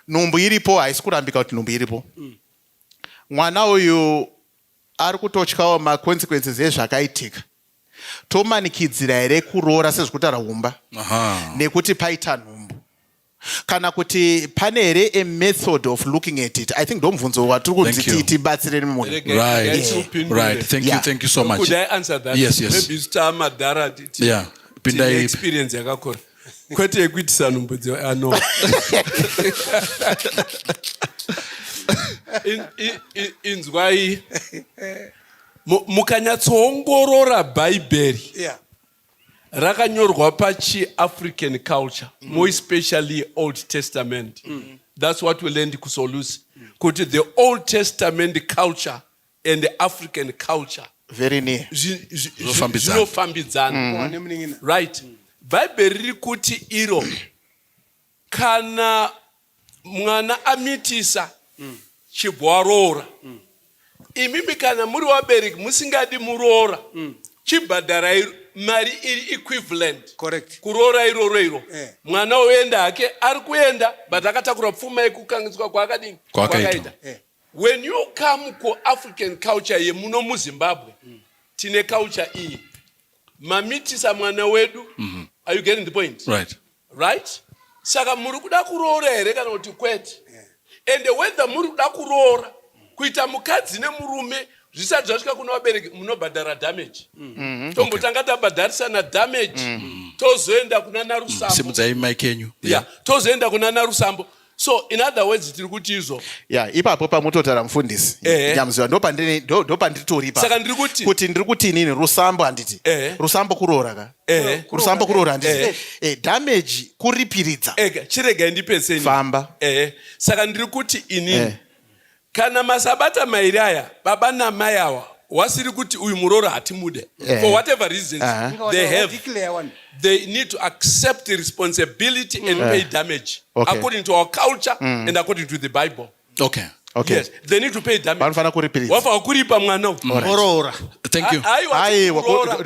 [SPEAKER 4] Nhumbu iripo, haisi kurambika kuti nhumbu iripo. Mwana uyu ari kutotyawo maconsequences ezvakaitika. Tomanikidzira here kuroora sezvikutaura Humba, nekuti paita nhumbu, kana kuti pane here a method of looking at it? I think ndo mubvunzo watiri kunzi
[SPEAKER 2] Thank you.
[SPEAKER 4] tibatsire munhu.
[SPEAKER 5] Regai
[SPEAKER 2] Right. Thank you. Thank you so much.
[SPEAKER 5] Could I answer that?
[SPEAKER 2] Yes.
[SPEAKER 5] Maybe tamadhara
[SPEAKER 2] Yeah.
[SPEAKER 5] tine
[SPEAKER 2] Pindai.
[SPEAKER 5] experience yakakura, kwete yekuitisa nhumbu ano. Inzwai, mukanyatsoongorora bhaibheri, rakanyorwa pachiAfrican culture, more especially Old Testament. That's what we learned kuSolusi. Kuti the Old Testament culture and the African culture
[SPEAKER 4] very near
[SPEAKER 2] Zvinofambidzana.
[SPEAKER 5] zvinofambidzana.
[SPEAKER 3] Wane munin'ina.
[SPEAKER 5] Right, Bhaibheri riri kuti iro kana mwana amitisa, chibva waroora. Imimi kana muri vabereki musingadi muroora, chibhadharai mari iri equivalent
[SPEAKER 3] Correct.
[SPEAKER 5] kuroora iroro iro. Mwana oenda hake, ari kuenda, but akatakura pfuma yekukanganiswa kwaakadini?
[SPEAKER 2] Kwaakaita.
[SPEAKER 5] When you come kuAfrican culture yemuno muZimbabwe, tine culture iyi: mamitisa mwana wedu. Are you getting the point?
[SPEAKER 2] Right.
[SPEAKER 5] Right, saka muri kuda kuroora here kana kuti kwete? And whether muri kuda kuroora kuita mukadzi nemurume zvisati zvasvika kuna vabereki, munobhadhara damage. Tombotanga tabhadharisana damage, tozoenda kuna naRusambo.
[SPEAKER 2] Simudzai mic yenyu.
[SPEAKER 5] Yeah, tozoenda kuna naRusambo. So in other words, tiri kuti izvo
[SPEAKER 4] Ya, ipapo pamutotaura, mufundisi Nyamuziva, ndopanditori ipapo.
[SPEAKER 5] Saka ndiri kuti-
[SPEAKER 4] Kuti ndiri kuti inini rusambo, handiti? Rusambo kuroora ka? Rusambo kuroora, handiti? Damage kuripiridza.
[SPEAKER 5] Ega, chiregai ndipeseni.
[SPEAKER 4] Famba.
[SPEAKER 5] Ehe, saka ndiri kuti inini, kana masabata mairi aya, baba namai awa wasiri kuti uyu muroora hatimude, for whatever reasons they have,
[SPEAKER 3] Declare one.
[SPEAKER 5] they need to accept the responsibility and pay damage according to our culture and according to the Bible. Yes, they need to pay damage.
[SPEAKER 4] Vanofanira kuripiridza.
[SPEAKER 5] Wafanira kuripa mwana uyu.
[SPEAKER 6] Oroora.
[SPEAKER 2] Thank you.
[SPEAKER 5] Aiwa,
[SPEAKER 4] Aiwa,
[SPEAKER 5] kuroora.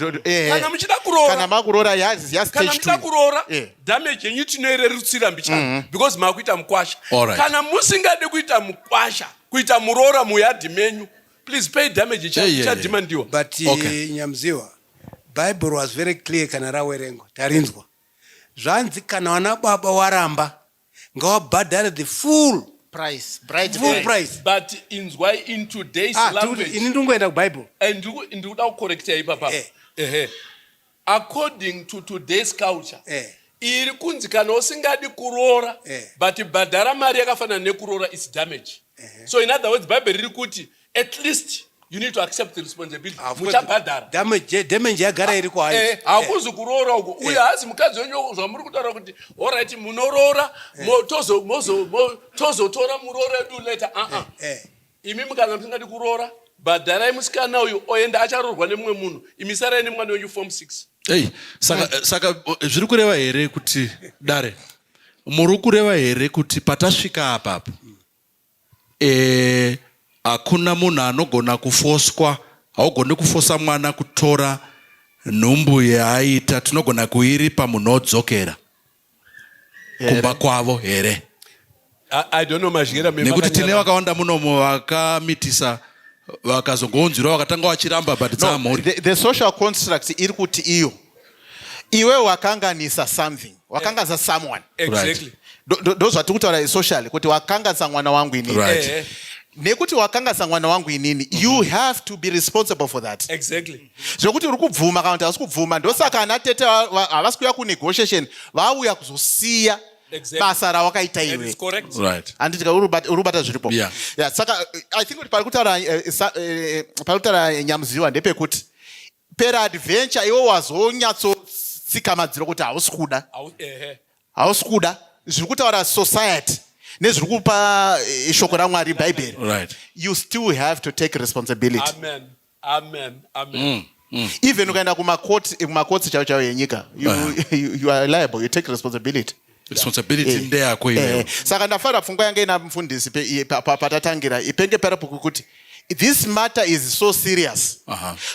[SPEAKER 5] Kana muchida kuroora,
[SPEAKER 4] kana makuroora, ya
[SPEAKER 5] kana
[SPEAKER 4] stage
[SPEAKER 5] muchida
[SPEAKER 4] two.
[SPEAKER 5] kuroora, damage yenyu tinoirerutsira mbichana because maakuita mukwasha. Kana musingadi kuita mukwasha, kuita muroora muyadhi menyu, please pay damage ichadhimandiwa.
[SPEAKER 3] But Nyamziwa, Bible was very clear. Kana rawerengwa, tarinzwa zvanzi kana wana baba waramba, ngawabhadhare the full
[SPEAKER 6] Price, bride
[SPEAKER 3] full
[SPEAKER 6] price.
[SPEAKER 3] price.
[SPEAKER 5] But inzwai, in today's
[SPEAKER 3] Ah,
[SPEAKER 5] language,
[SPEAKER 3] ini ndingoenda kuBible.
[SPEAKER 5] And ndikuda kukorekta ipapa. Ehe, according to today's culture, iri kunzi kana usingadi kuroora, but bhadhara mari yakafanana nekuroora is damage. So in other words, Bible riri kuti at least you need to accept the responsibility.
[SPEAKER 3] Ah, of course,
[SPEAKER 5] Muchabhadhara.
[SPEAKER 3] damage yagara iri kwayo.
[SPEAKER 5] Hakuzi kuroora uko, uyo haasi mukadzi wenyu. Zvamuri kutaura kuti alright, munoroora, tozotora muroora edu later, aa. Imi kana musingadi kuroora, bhadharai musikana uyu oenda, acharoorwa nemumwe munhu. Imi sarai nemwana wenyu form 6.
[SPEAKER 2] Ei, saka zviri kureva here kuti, dare, muri kureva here kuti patasvika apapo, hakuna munhu anogona kufoswa? Haugoni kufosa mwana kutora nhumbu yaaita. Tinogona kuiripa, munhu odzokera kumba kwavo here?
[SPEAKER 5] I don't know, Madyira.
[SPEAKER 2] Nekuti tine vakawanda munomo vakamitisa, vakazongonzwira, vakatanga vachiramba, but
[SPEAKER 4] No,
[SPEAKER 2] dzaamhuri.
[SPEAKER 4] the social construct iri kuti iyo iwe wakanganisa something, wakanganisa someone. Ndo zvatiri kutaura socially, kuti wakanganisa mwana wangu inini. Nekuti wakanganisa mwana wangu inini, you have to be responsible for that. Zvekuti uri kubvuma kana kuti hausi kubvuma, ndosaka ana tete havasi kuuya kunegotiation, vauya kuzosiya basa rawakaita
[SPEAKER 5] And
[SPEAKER 4] iwe.
[SPEAKER 5] it's correct.
[SPEAKER 4] Handiti uri kubata zviripo?
[SPEAKER 2] Yeah.
[SPEAKER 4] Yeah, saka I think kuti pari kutaura Nyamuziwa ndepekuti peradventure iwe wazonyatsotsika madziro kuti hausi kuda. Hausi kuda zviri kutaura society nezviri kupa shoko raMwari, Bhaibheri, you still have to take responsibility.
[SPEAKER 5] Amen, amen, amen.
[SPEAKER 4] Even ukaenda kumakotsi chaivo chaivo yenyika, you are liable, you take responsibility.
[SPEAKER 2] Responsibility ndeyako iwewe.
[SPEAKER 4] Saka ndafarira pfungwa yange ina mufundisi patatangira ipenge parapo kuti this matter is so serious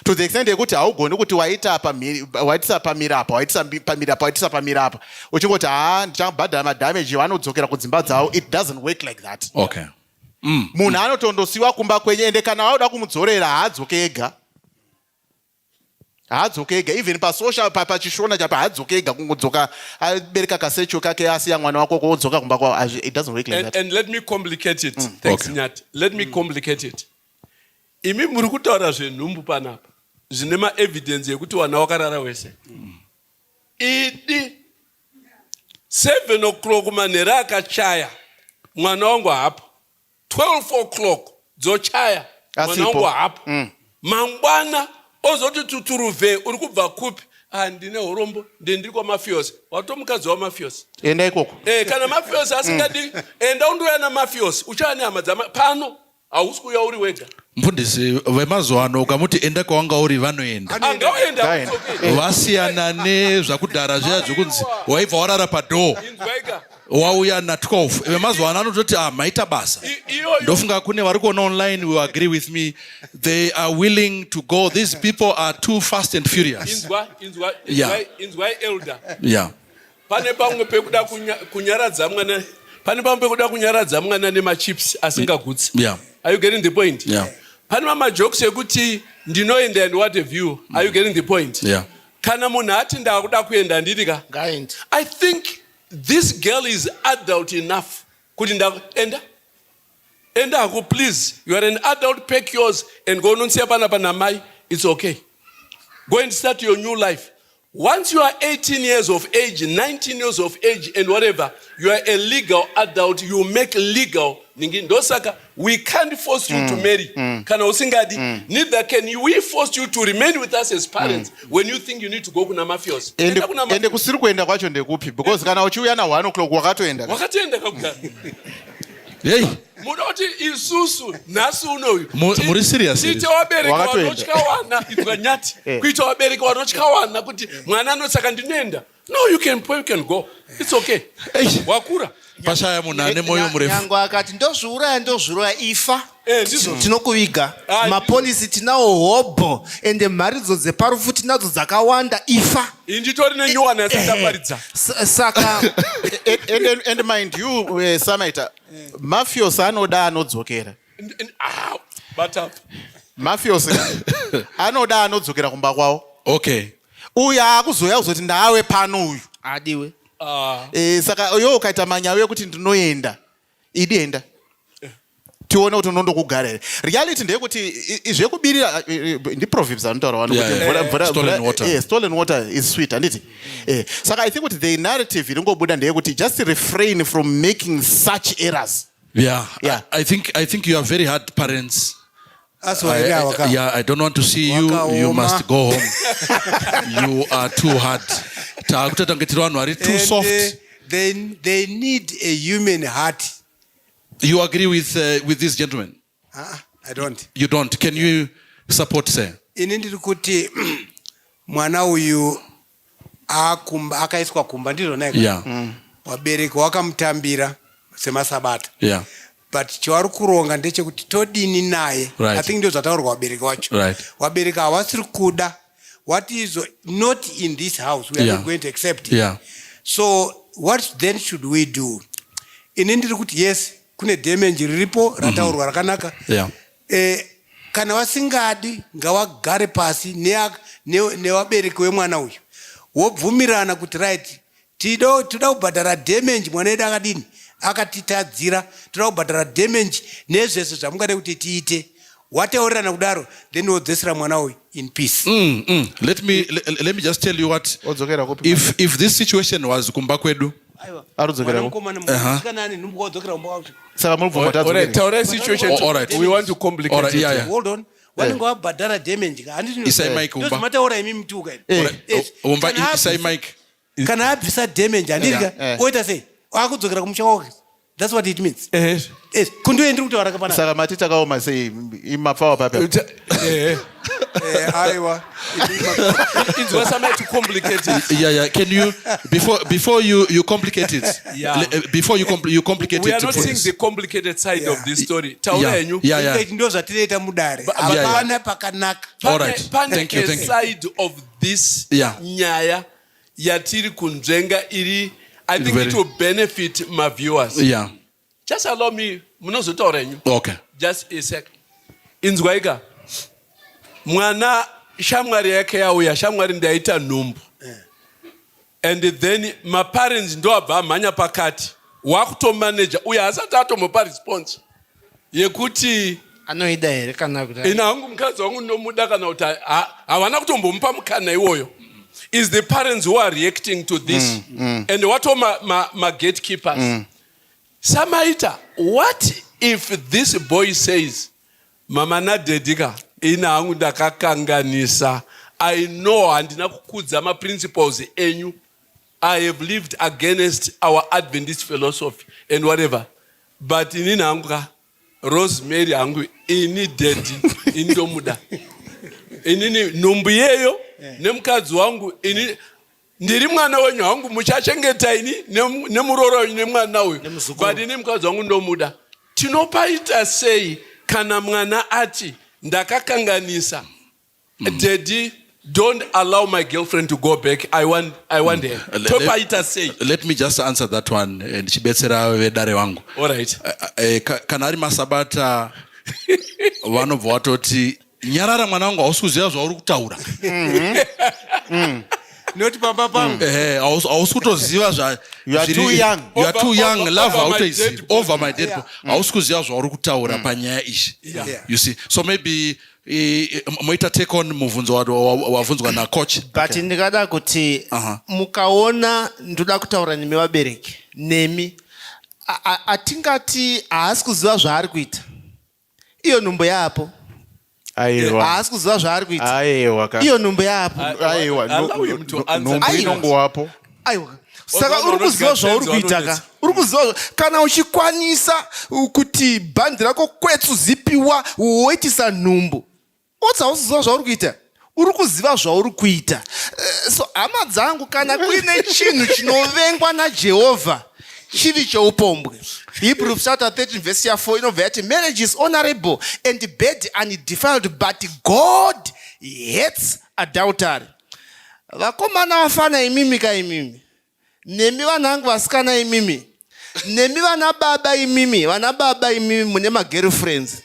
[SPEAKER 4] to the extent yekuti haugoni kuti waita waitisa pamiri apa, waitisa pamiri apa, waitisa pamiri apa, uchingoti haa, ndichabhadhara madamage, vanodzokera kudzimba dzavo. It doesn't work like that. Munhu anotondosiwa kumba kwenyu, ende kana wauda kumudzorera, haadzoke ega, haadzoke ega. Even pasocial, pachishona chapa, haadzoke ega. Kungodzoka abereka kasecho kake, asiya mwana wako, kodzoka kumba kwavo. It doesn't work like that.
[SPEAKER 5] And let me complicate it. Thanks, Nyati. Let me complicate it. Imi muri kutaura zvenhumbu panapa zvine maevidence ekuti wana wakarara wese. Idi 7 o'clock manhere akachaya, mwana wangu hapo. 12 o'clock dzochaya, mwana
[SPEAKER 4] Asipo.
[SPEAKER 5] wangu hapo. Mangwana ozoti tuturuvhe, uri kubva kupi? Ah, ndine urombo, ndendiri kwamafios. Watomukadzi wamafios.
[SPEAKER 4] Enda ikoko.
[SPEAKER 5] Eh, kana mafios asingadi, enda undouya namafios. Uchava nehama dzama pano. Hausi kuuya uri wega.
[SPEAKER 2] Mfundisi vemazuva ano ukamuti enda kwawanga uri vanoenda.
[SPEAKER 5] Angaoenda.
[SPEAKER 4] Ngaenda.
[SPEAKER 5] Okay.
[SPEAKER 2] Vasiyana nezvakudhara zviya zvekunzi waibva warara padhoo
[SPEAKER 5] Inzwaika.
[SPEAKER 2] wauya na12. Vemazuva ano anototi ah, maita basa.
[SPEAKER 5] Iyoyo.
[SPEAKER 2] Ndofunga kune vari kuona online will agree with me. They are willing to go. These people are too fast and furious.
[SPEAKER 5] Inzwa, inzwa,
[SPEAKER 2] Yeah.
[SPEAKER 5] inzwai, inzwai elder.
[SPEAKER 2] Yeah.
[SPEAKER 5] Pane pamwe pekuda kunyaradza mwana, pane pamwe pekuda kunyaradza mwana nemachips asingagutsi.
[SPEAKER 2] Yeah.
[SPEAKER 5] Are you getting the point?
[SPEAKER 2] Yeah.
[SPEAKER 5] Pane mamajokes ekuti ndinoenda and what have you. Are you getting the point?
[SPEAKER 2] Yeah.
[SPEAKER 5] Kana munhu ati ndakuda kuenda ndiri ka.
[SPEAKER 6] Ngaende.
[SPEAKER 5] I think this girl is adult enough kuti enda. Enda hako please. You are an adult, pack yours and go unonsiya panapa namai. It's okay. Go and start your new life. Once you are 18 years of age, 19 years of age and whatever, you are a legal adult, you make legal. Ningi ndosaka, we can't force you to marry. Kana usingadi, neither can we force you to remain with us as parents when you think you need to go kuna mafios.
[SPEAKER 4] Ende
[SPEAKER 5] Enda kuna
[SPEAKER 4] ende
[SPEAKER 5] mafios.
[SPEAKER 4] kusiri kuenda kwacho ndekupi? Because kana uchiuya na 1 o'clock wakatoenda.
[SPEAKER 5] Wakatoenda kakugara.
[SPEAKER 2] Hey.
[SPEAKER 5] Muda kuti isusu nhasi unoyu
[SPEAKER 2] Muri serious here?
[SPEAKER 5] tiite vabereki
[SPEAKER 4] Wakatoenda.
[SPEAKER 5] vanotya wana inzwa nyati kuita vabereki vanotya wana kuti mwana anosaka ndinoenda. No, you can go, it's okay.
[SPEAKER 2] Hey.
[SPEAKER 5] Wakura.
[SPEAKER 2] Pashaya munhu ane moyo murefu.
[SPEAKER 6] Nyango akati ndozviuraya, ndozviuraya, ifa.
[SPEAKER 5] Ndizvo.
[SPEAKER 6] Tinokuviga.
[SPEAKER 5] Ah,
[SPEAKER 6] Mapolisi tinawo hobho, ende mharidzo dzeparufu tinadzo dzakawanda, ifa.
[SPEAKER 5] Inditori nenyuwana yasandaparidza.
[SPEAKER 6] Saka
[SPEAKER 4] And mind you, Samaita, mafios anoda anodzokera.
[SPEAKER 5] Bata.
[SPEAKER 4] Mafios anoda anodzokera kumba kwavo.
[SPEAKER 2] Okay.
[SPEAKER 4] Uyu akuzouya kuzoti ndaawe pano uyu.
[SPEAKER 6] Adiwe.
[SPEAKER 4] Saka iwe ukaita manyawi ekuti ndinoenda, idi enda. Tione kuti unondokugara here. Reality ndeyekuti zvekubirira, ndiproverbs anotaura vanhu kuti
[SPEAKER 2] Stolen water.
[SPEAKER 4] Stolen water is sweet, handiti? Saka I think kuti the narrative iringobuda ndeyekuti just refrain from making such errors.
[SPEAKER 2] Yeah.
[SPEAKER 4] Yeah.
[SPEAKER 2] I think you are very hard parents.
[SPEAKER 3] Asi vairi ava ka.
[SPEAKER 2] Yeah, I don't want to see you. You
[SPEAKER 3] Wakaoma.
[SPEAKER 2] must go home. You are too hard. Takutoita kunge tiri vanhu vari too
[SPEAKER 3] And,
[SPEAKER 2] soft.
[SPEAKER 3] They need a human heart.
[SPEAKER 2] You agree with this gentleman?
[SPEAKER 3] I don't.
[SPEAKER 2] You don't. Can you support, sir?
[SPEAKER 3] Ini ndiri kuti mwana uyu akumba, akaiswa kumba, ndizvona ika?
[SPEAKER 2] Yeah.
[SPEAKER 3] Vabereki wakamutambira semasabata.
[SPEAKER 2] Yeah.
[SPEAKER 3] But chavari kuronga ndechekuti todini naye. I think ndo zvataurwa vabereki vacho. Vabereki havasiri kuda what is not in this house, we are not going to accept it. So what then should we do? Ini ndiri kuti yes, kune damage riripo rataurwa rakanaka. Kana vasingadi ngavagare pasi nevabereki wemwana uyu, wobvumirana kuti right, toda kubhadhara damage, mwana wedu akadini, akatitadzira, toda kubhadhara damage nezvese zvamungade kuti tiite. Wataurirana kudaro, then wodzosera mwana uyu in peace.
[SPEAKER 2] Let me just tell you what.
[SPEAKER 4] Wodzokera kupi?
[SPEAKER 2] If this situation was kumba kwedu,
[SPEAKER 4] Arudzokera kupi?
[SPEAKER 3] Mukomana, musikana ane nhumbu, wadzokera kumba kwacho.
[SPEAKER 4] Saka muri kubvuma kuti
[SPEAKER 5] All right,
[SPEAKER 4] adzokere?
[SPEAKER 5] taurai situation.
[SPEAKER 2] Oh, all right.
[SPEAKER 5] We want to complicate
[SPEAKER 2] All right,
[SPEAKER 5] it.
[SPEAKER 2] yeah, yeah.
[SPEAKER 3] Hold on, vanenge vabhadhara damage ka, handiti?
[SPEAKER 2] Isai mic, Umba.
[SPEAKER 3] Ndozvamataura imi mutuka imi.
[SPEAKER 4] Eh.
[SPEAKER 3] Yes.
[SPEAKER 2] Umba,
[SPEAKER 3] Kana
[SPEAKER 2] isai mic.
[SPEAKER 3] Kana abvisa damage, handiti ka?
[SPEAKER 4] Yeah.
[SPEAKER 3] Oita sei? Akudzokera kumusha kwake. That's what it means. Yes, kundiwe ndiri kutaura kapanapa.
[SPEAKER 4] Saka mati takaoma sei imapfawa papi?
[SPEAKER 3] Aiwa.
[SPEAKER 5] Inzwa samai to complicate it.
[SPEAKER 2] Yeah. Can you before you complicate it? Before you complicate
[SPEAKER 5] We
[SPEAKER 2] it.
[SPEAKER 5] are not seeing
[SPEAKER 2] please.
[SPEAKER 5] the complicated side of this story. Taura henyu.
[SPEAKER 3] Ndo zvatinoita mudare. Hapana pakanaka.
[SPEAKER 2] All right.
[SPEAKER 5] Pane
[SPEAKER 2] Thank you,
[SPEAKER 5] a
[SPEAKER 2] thank you.
[SPEAKER 5] side of this nyaya yatiri kunzvenga iri, I think it will benefit my viewers. Just allow me, munozotaura henyu.
[SPEAKER 2] Okay.
[SPEAKER 5] Just a sec. Inzwaika. Mwana shamwari yake yauya, shamwari ndaita nhumbu. And then maparents ndo abva amhanya pakati. Wakutomanager uyo asati atombopa response yekuti
[SPEAKER 6] Anoida here kana kuti
[SPEAKER 5] ina hangu mukadzi wangu ndomuda kana kuti havana kutombomupa mukana iwoyo. Is the parents who are reacting to this and wato ma gatekeepers. Samaita, what if this boy says, "Mama nadaddy ka, ina hangu ndakakanganisa. I know handina kukudza maprinciples enyu. I have lived against our Adventist philosophy and whatever, but inini hangu ka Rosemary hangu, ini daddy, ini ndomuda inini nhumbu iyeyo nemukadzi wangu. Ini ndiri mwana wenyu hangu, muchachengeta ini nemuroora wenyu nemwana uyu, but ini mukadzi wangu ndomuda. Tinopaita sei kana mwana ati, "Ndakakanganisa, daddy, don't allow my girlfriend to go back, I want her"? Topaita sei?
[SPEAKER 2] Let me just answer that one, ndichibetsera vedare vangu.
[SPEAKER 5] Alright.
[SPEAKER 2] Kana ari masabata, vanobva vatoti, "Nyarara mwana wangu, hausi kuziva zvauri kutaura."
[SPEAKER 3] Noti pamba pangu.
[SPEAKER 2] Hausi kutoziva zva
[SPEAKER 4] You are too young.
[SPEAKER 2] You are too young.
[SPEAKER 5] Over
[SPEAKER 2] Love
[SPEAKER 5] my
[SPEAKER 2] hautoizivi.
[SPEAKER 5] dead body.
[SPEAKER 2] Over my dead body. Hausi kuziva zvauri kutaura panyaya izvi. You see, so maybe moita take on mubvunzo wabvunzwa nacoach.
[SPEAKER 6] But ndingada kuti mukaona, ndoda kutaura nemi vabereki, nemi atingati haasi kuziva zvaari kuita. Iyo nhumbu yaapo.
[SPEAKER 4] Aiwa.
[SPEAKER 6] Haasi kuziva zvaari kuita.
[SPEAKER 4] Aiwa ka.
[SPEAKER 6] Iyo nhumbu yaapo.
[SPEAKER 4] Aiwa.
[SPEAKER 5] Allow him to answer.
[SPEAKER 4] Nhumbu
[SPEAKER 6] Aiwa.
[SPEAKER 4] inongowapo.
[SPEAKER 6] Aiwa, saka
[SPEAKER 5] Vanhu
[SPEAKER 6] uri kuziva
[SPEAKER 5] vanoti
[SPEAKER 6] zvauri kuita ka?
[SPEAKER 5] vanonetsa.
[SPEAKER 6] Uri kuziva kana uchikwanisa kuti bhandi rako kwetsu zipiwa, woitisa nhumbu, otsi hausi kuziva zvauri kuita? Uri kuziva zvauri kuita. So hama dzangu, kana kuine chinhu chinovengwa naJehovha, chivi cheupombwe. Hebrews chapter 13 verse ya4 inobva yati, "Marriage is honorable and bed undefiled, but God hates adultery." Vakomana, vafana imimi ka, imimi, nemi vanangu vasikana imimi, nemi vana baba imimi, vana baba imimi mune magirlfriends,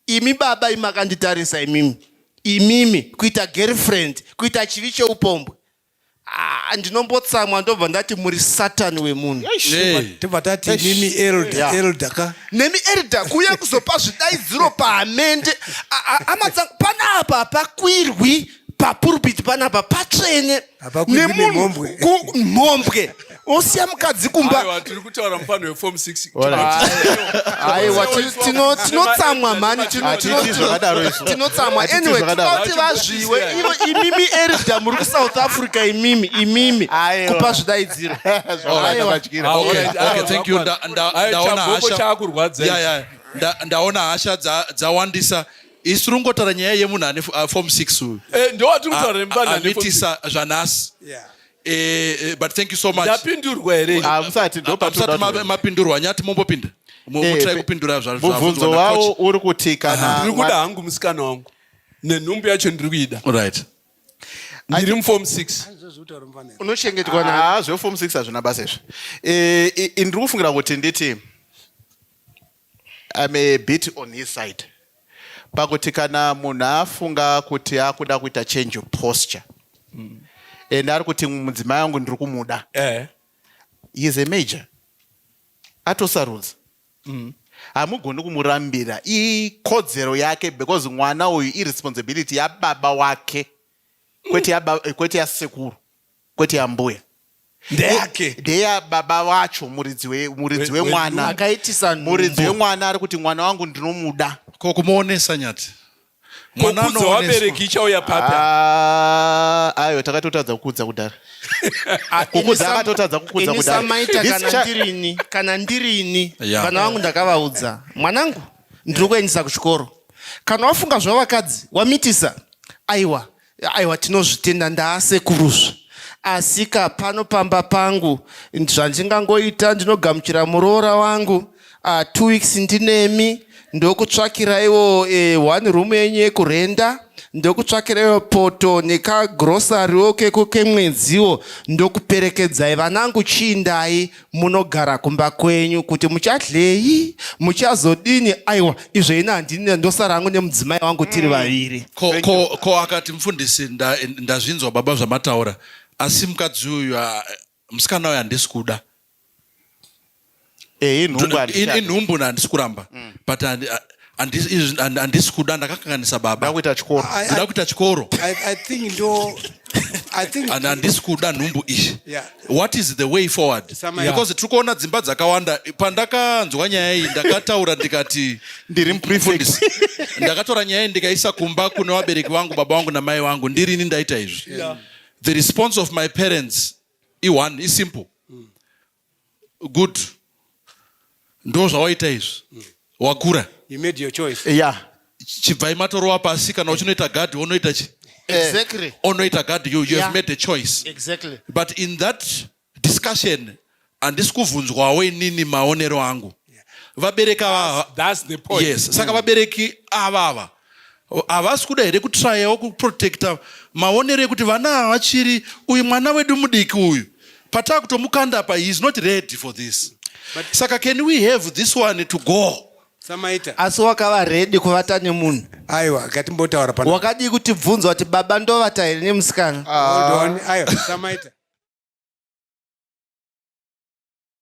[SPEAKER 6] imi baba imi makanditarisa imimi, imimi kuita girlfriend, kuita chivi cheupombwe. Ah, ndinombotsamwa, ndobva ndati muri Satani wemunhu.
[SPEAKER 2] Hey.
[SPEAKER 3] Tobva tati mimi elder. Elder ka.
[SPEAKER 6] Nemi elder, kuuya kuzopa zvidaidziro pahamende. Amatsangu, panapa hapakwirwi papulpit, panapa patsvene.
[SPEAKER 3] Hapakwirwi
[SPEAKER 6] Nemunhu
[SPEAKER 3] nemhombwe.
[SPEAKER 6] Mhombwe osiya mukadzi kumba.
[SPEAKER 5] Aiwa, tiri kutaura mufano weform 6.
[SPEAKER 6] Aiwa, tinotsamwa mhani.
[SPEAKER 4] Hatiti zvakadaro isu.
[SPEAKER 6] Tinotsamwa.
[SPEAKER 4] Hatiti
[SPEAKER 6] Anyway,
[SPEAKER 4] zvakadaro.
[SPEAKER 6] tinoti vazviwe ivo imimi elder muri kuSouth Africa, imimi, imimi
[SPEAKER 4] Aiwa.
[SPEAKER 6] kupa zvidaidziro.
[SPEAKER 4] Zvakanaka,
[SPEAKER 6] Aiwa.
[SPEAKER 4] Madyira.
[SPEAKER 2] Okay, thank you. Ndaona
[SPEAKER 5] Chabhoko
[SPEAKER 2] hasha.
[SPEAKER 5] chaakurwadza.
[SPEAKER 2] Yeah. Ndaona hasha dzawandisa. Isu tiri kungotaura nyaya yemunhu ane form 6 uyu.
[SPEAKER 5] Ndowatiri kutaura nemufana ane form 6.
[SPEAKER 2] Amitisa zvanhasi. But thank you so much.
[SPEAKER 5] Ndapindurwa here?
[SPEAKER 4] Ah, musati.
[SPEAKER 2] Musati mapindurwa. Nyati, mombopinda. Mutrai kupindura
[SPEAKER 4] Mubvunzo
[SPEAKER 2] zvabvunzwa
[SPEAKER 4] wavo
[SPEAKER 2] nacoach.
[SPEAKER 4] uri kuti kana
[SPEAKER 5] Ndiri kuda hangu musikana wangu, nenhumbu yacho ndiri kuida. Ndiri muform 6.
[SPEAKER 6] Unochengetwa na
[SPEAKER 4] Ah, zveform 6 hazvina basa izvi. Ndiri kufungira kuti nditi I'm a bit on his side pakuti kana munhu afunga kuti akuda kuita change of posture and ari kuti mudzimai wangu ndiri kumuda, he is a major, atosarudza, hamugoni kumurambira, ikodzero yake, because mwana uyu iresponsibility yababa wake, kwete kwete yasekuru, kwete yambuya.
[SPEAKER 5] Ndeyake.
[SPEAKER 4] Ndeya baba wacho, muridzi wemwana.
[SPEAKER 6] Akaitisa
[SPEAKER 4] Muridzi
[SPEAKER 6] nhumbu.
[SPEAKER 4] wemwana ari kuti mwana wangu ndinomuda.
[SPEAKER 2] Ko kumuonesa, Nyati? Mwana
[SPEAKER 5] Kokudza
[SPEAKER 2] anooneswa.
[SPEAKER 5] vabereki ichauya papi?
[SPEAKER 4] Ah, aiwa, takatotadza kukudza kudhara. Kukudza, akatotadza kukudza
[SPEAKER 6] Ini
[SPEAKER 4] kudhara.
[SPEAKER 6] samaita
[SPEAKER 4] This
[SPEAKER 6] kana ndirini, kana ndirini, vana vangu ndakavaudza, "Mwanangu, ndiri kuendesa kuchikoro. Kana wafunga zvavakadzi, wamitisa, aiwa, aiwa, tinozvitenda, ndaasekuruzve. Asi ka pano pamba pangu, zvandingangoita, ndinogamuchira muroora wangu, 2 weeks ndinemi, ndokutsvakiraiwo one room yenyu yekurenda, ndokutsvakiraiwo poto nekagrosariwo kemwedziwo, ndokuperekedzai. Vanangu, chiindai munogara kumba kwenyu. Kuti muchadlei, muchazodini, aiwa, izvo ini handini, ndosara hangu nemudzimai wangu tiri vaviri."
[SPEAKER 2] Ko akati, "Mufundisi, ndazvinzwa baba zvamataura, asi mukadzi uyu, musikana uyu handisi kuda."
[SPEAKER 4] Inhumbu handichadi.
[SPEAKER 2] Inhumbu, handisi kuramba, but handisi kuda, ndakakanganisa baba.
[SPEAKER 4] Ndoda kuita chikoro.
[SPEAKER 2] Ndoda kuita chikoro.
[SPEAKER 3] I think ndo I think
[SPEAKER 2] And handisi kuda nhumbu iyi. What is the way forward?
[SPEAKER 3] Sama-
[SPEAKER 2] Because tiri kuona dzimba dzakawanda. Pandakanzwa nyaya iyi, ndakataura ndikati
[SPEAKER 4] Ndiri muprefect.
[SPEAKER 2] Mufundisi, ndakatora nyaya iyi ndikaisa kumba kune vabereki vangu, baba vangu namai vangu. Ndirini ndaita izvi. The response of my parents i-one, isimple: "Good, ndo zvawaita izvi, wakura."
[SPEAKER 3] You made your choice.
[SPEAKER 2] Chibvai matorova pasi. Kana uchinoita gadhi, unoita chi onoita gadhi. You have made a choice. But in that discussion handisi kuvhunzwawo inini maonero angu. Vabereki ava,
[SPEAKER 5] That's the point.
[SPEAKER 2] Yes, saka vabereki avava havasi kuda here kutrayawo kuprotecta maonero ekuti vana ava vachiri, uyu mwana wedu mudiki uyu, pataa kutomukanda pa, he is not ready for this. Saka can we have this one to go?
[SPEAKER 3] Samaita.
[SPEAKER 6] Asi wakava ready kuvata nemunhu?
[SPEAKER 3] Aiwa, ngatimbotaura pana.
[SPEAKER 6] Wakadii kutibvunza kuti, "Baba, ndovata here nemusikana?"
[SPEAKER 3] Hold on. Aiwa, Samaita.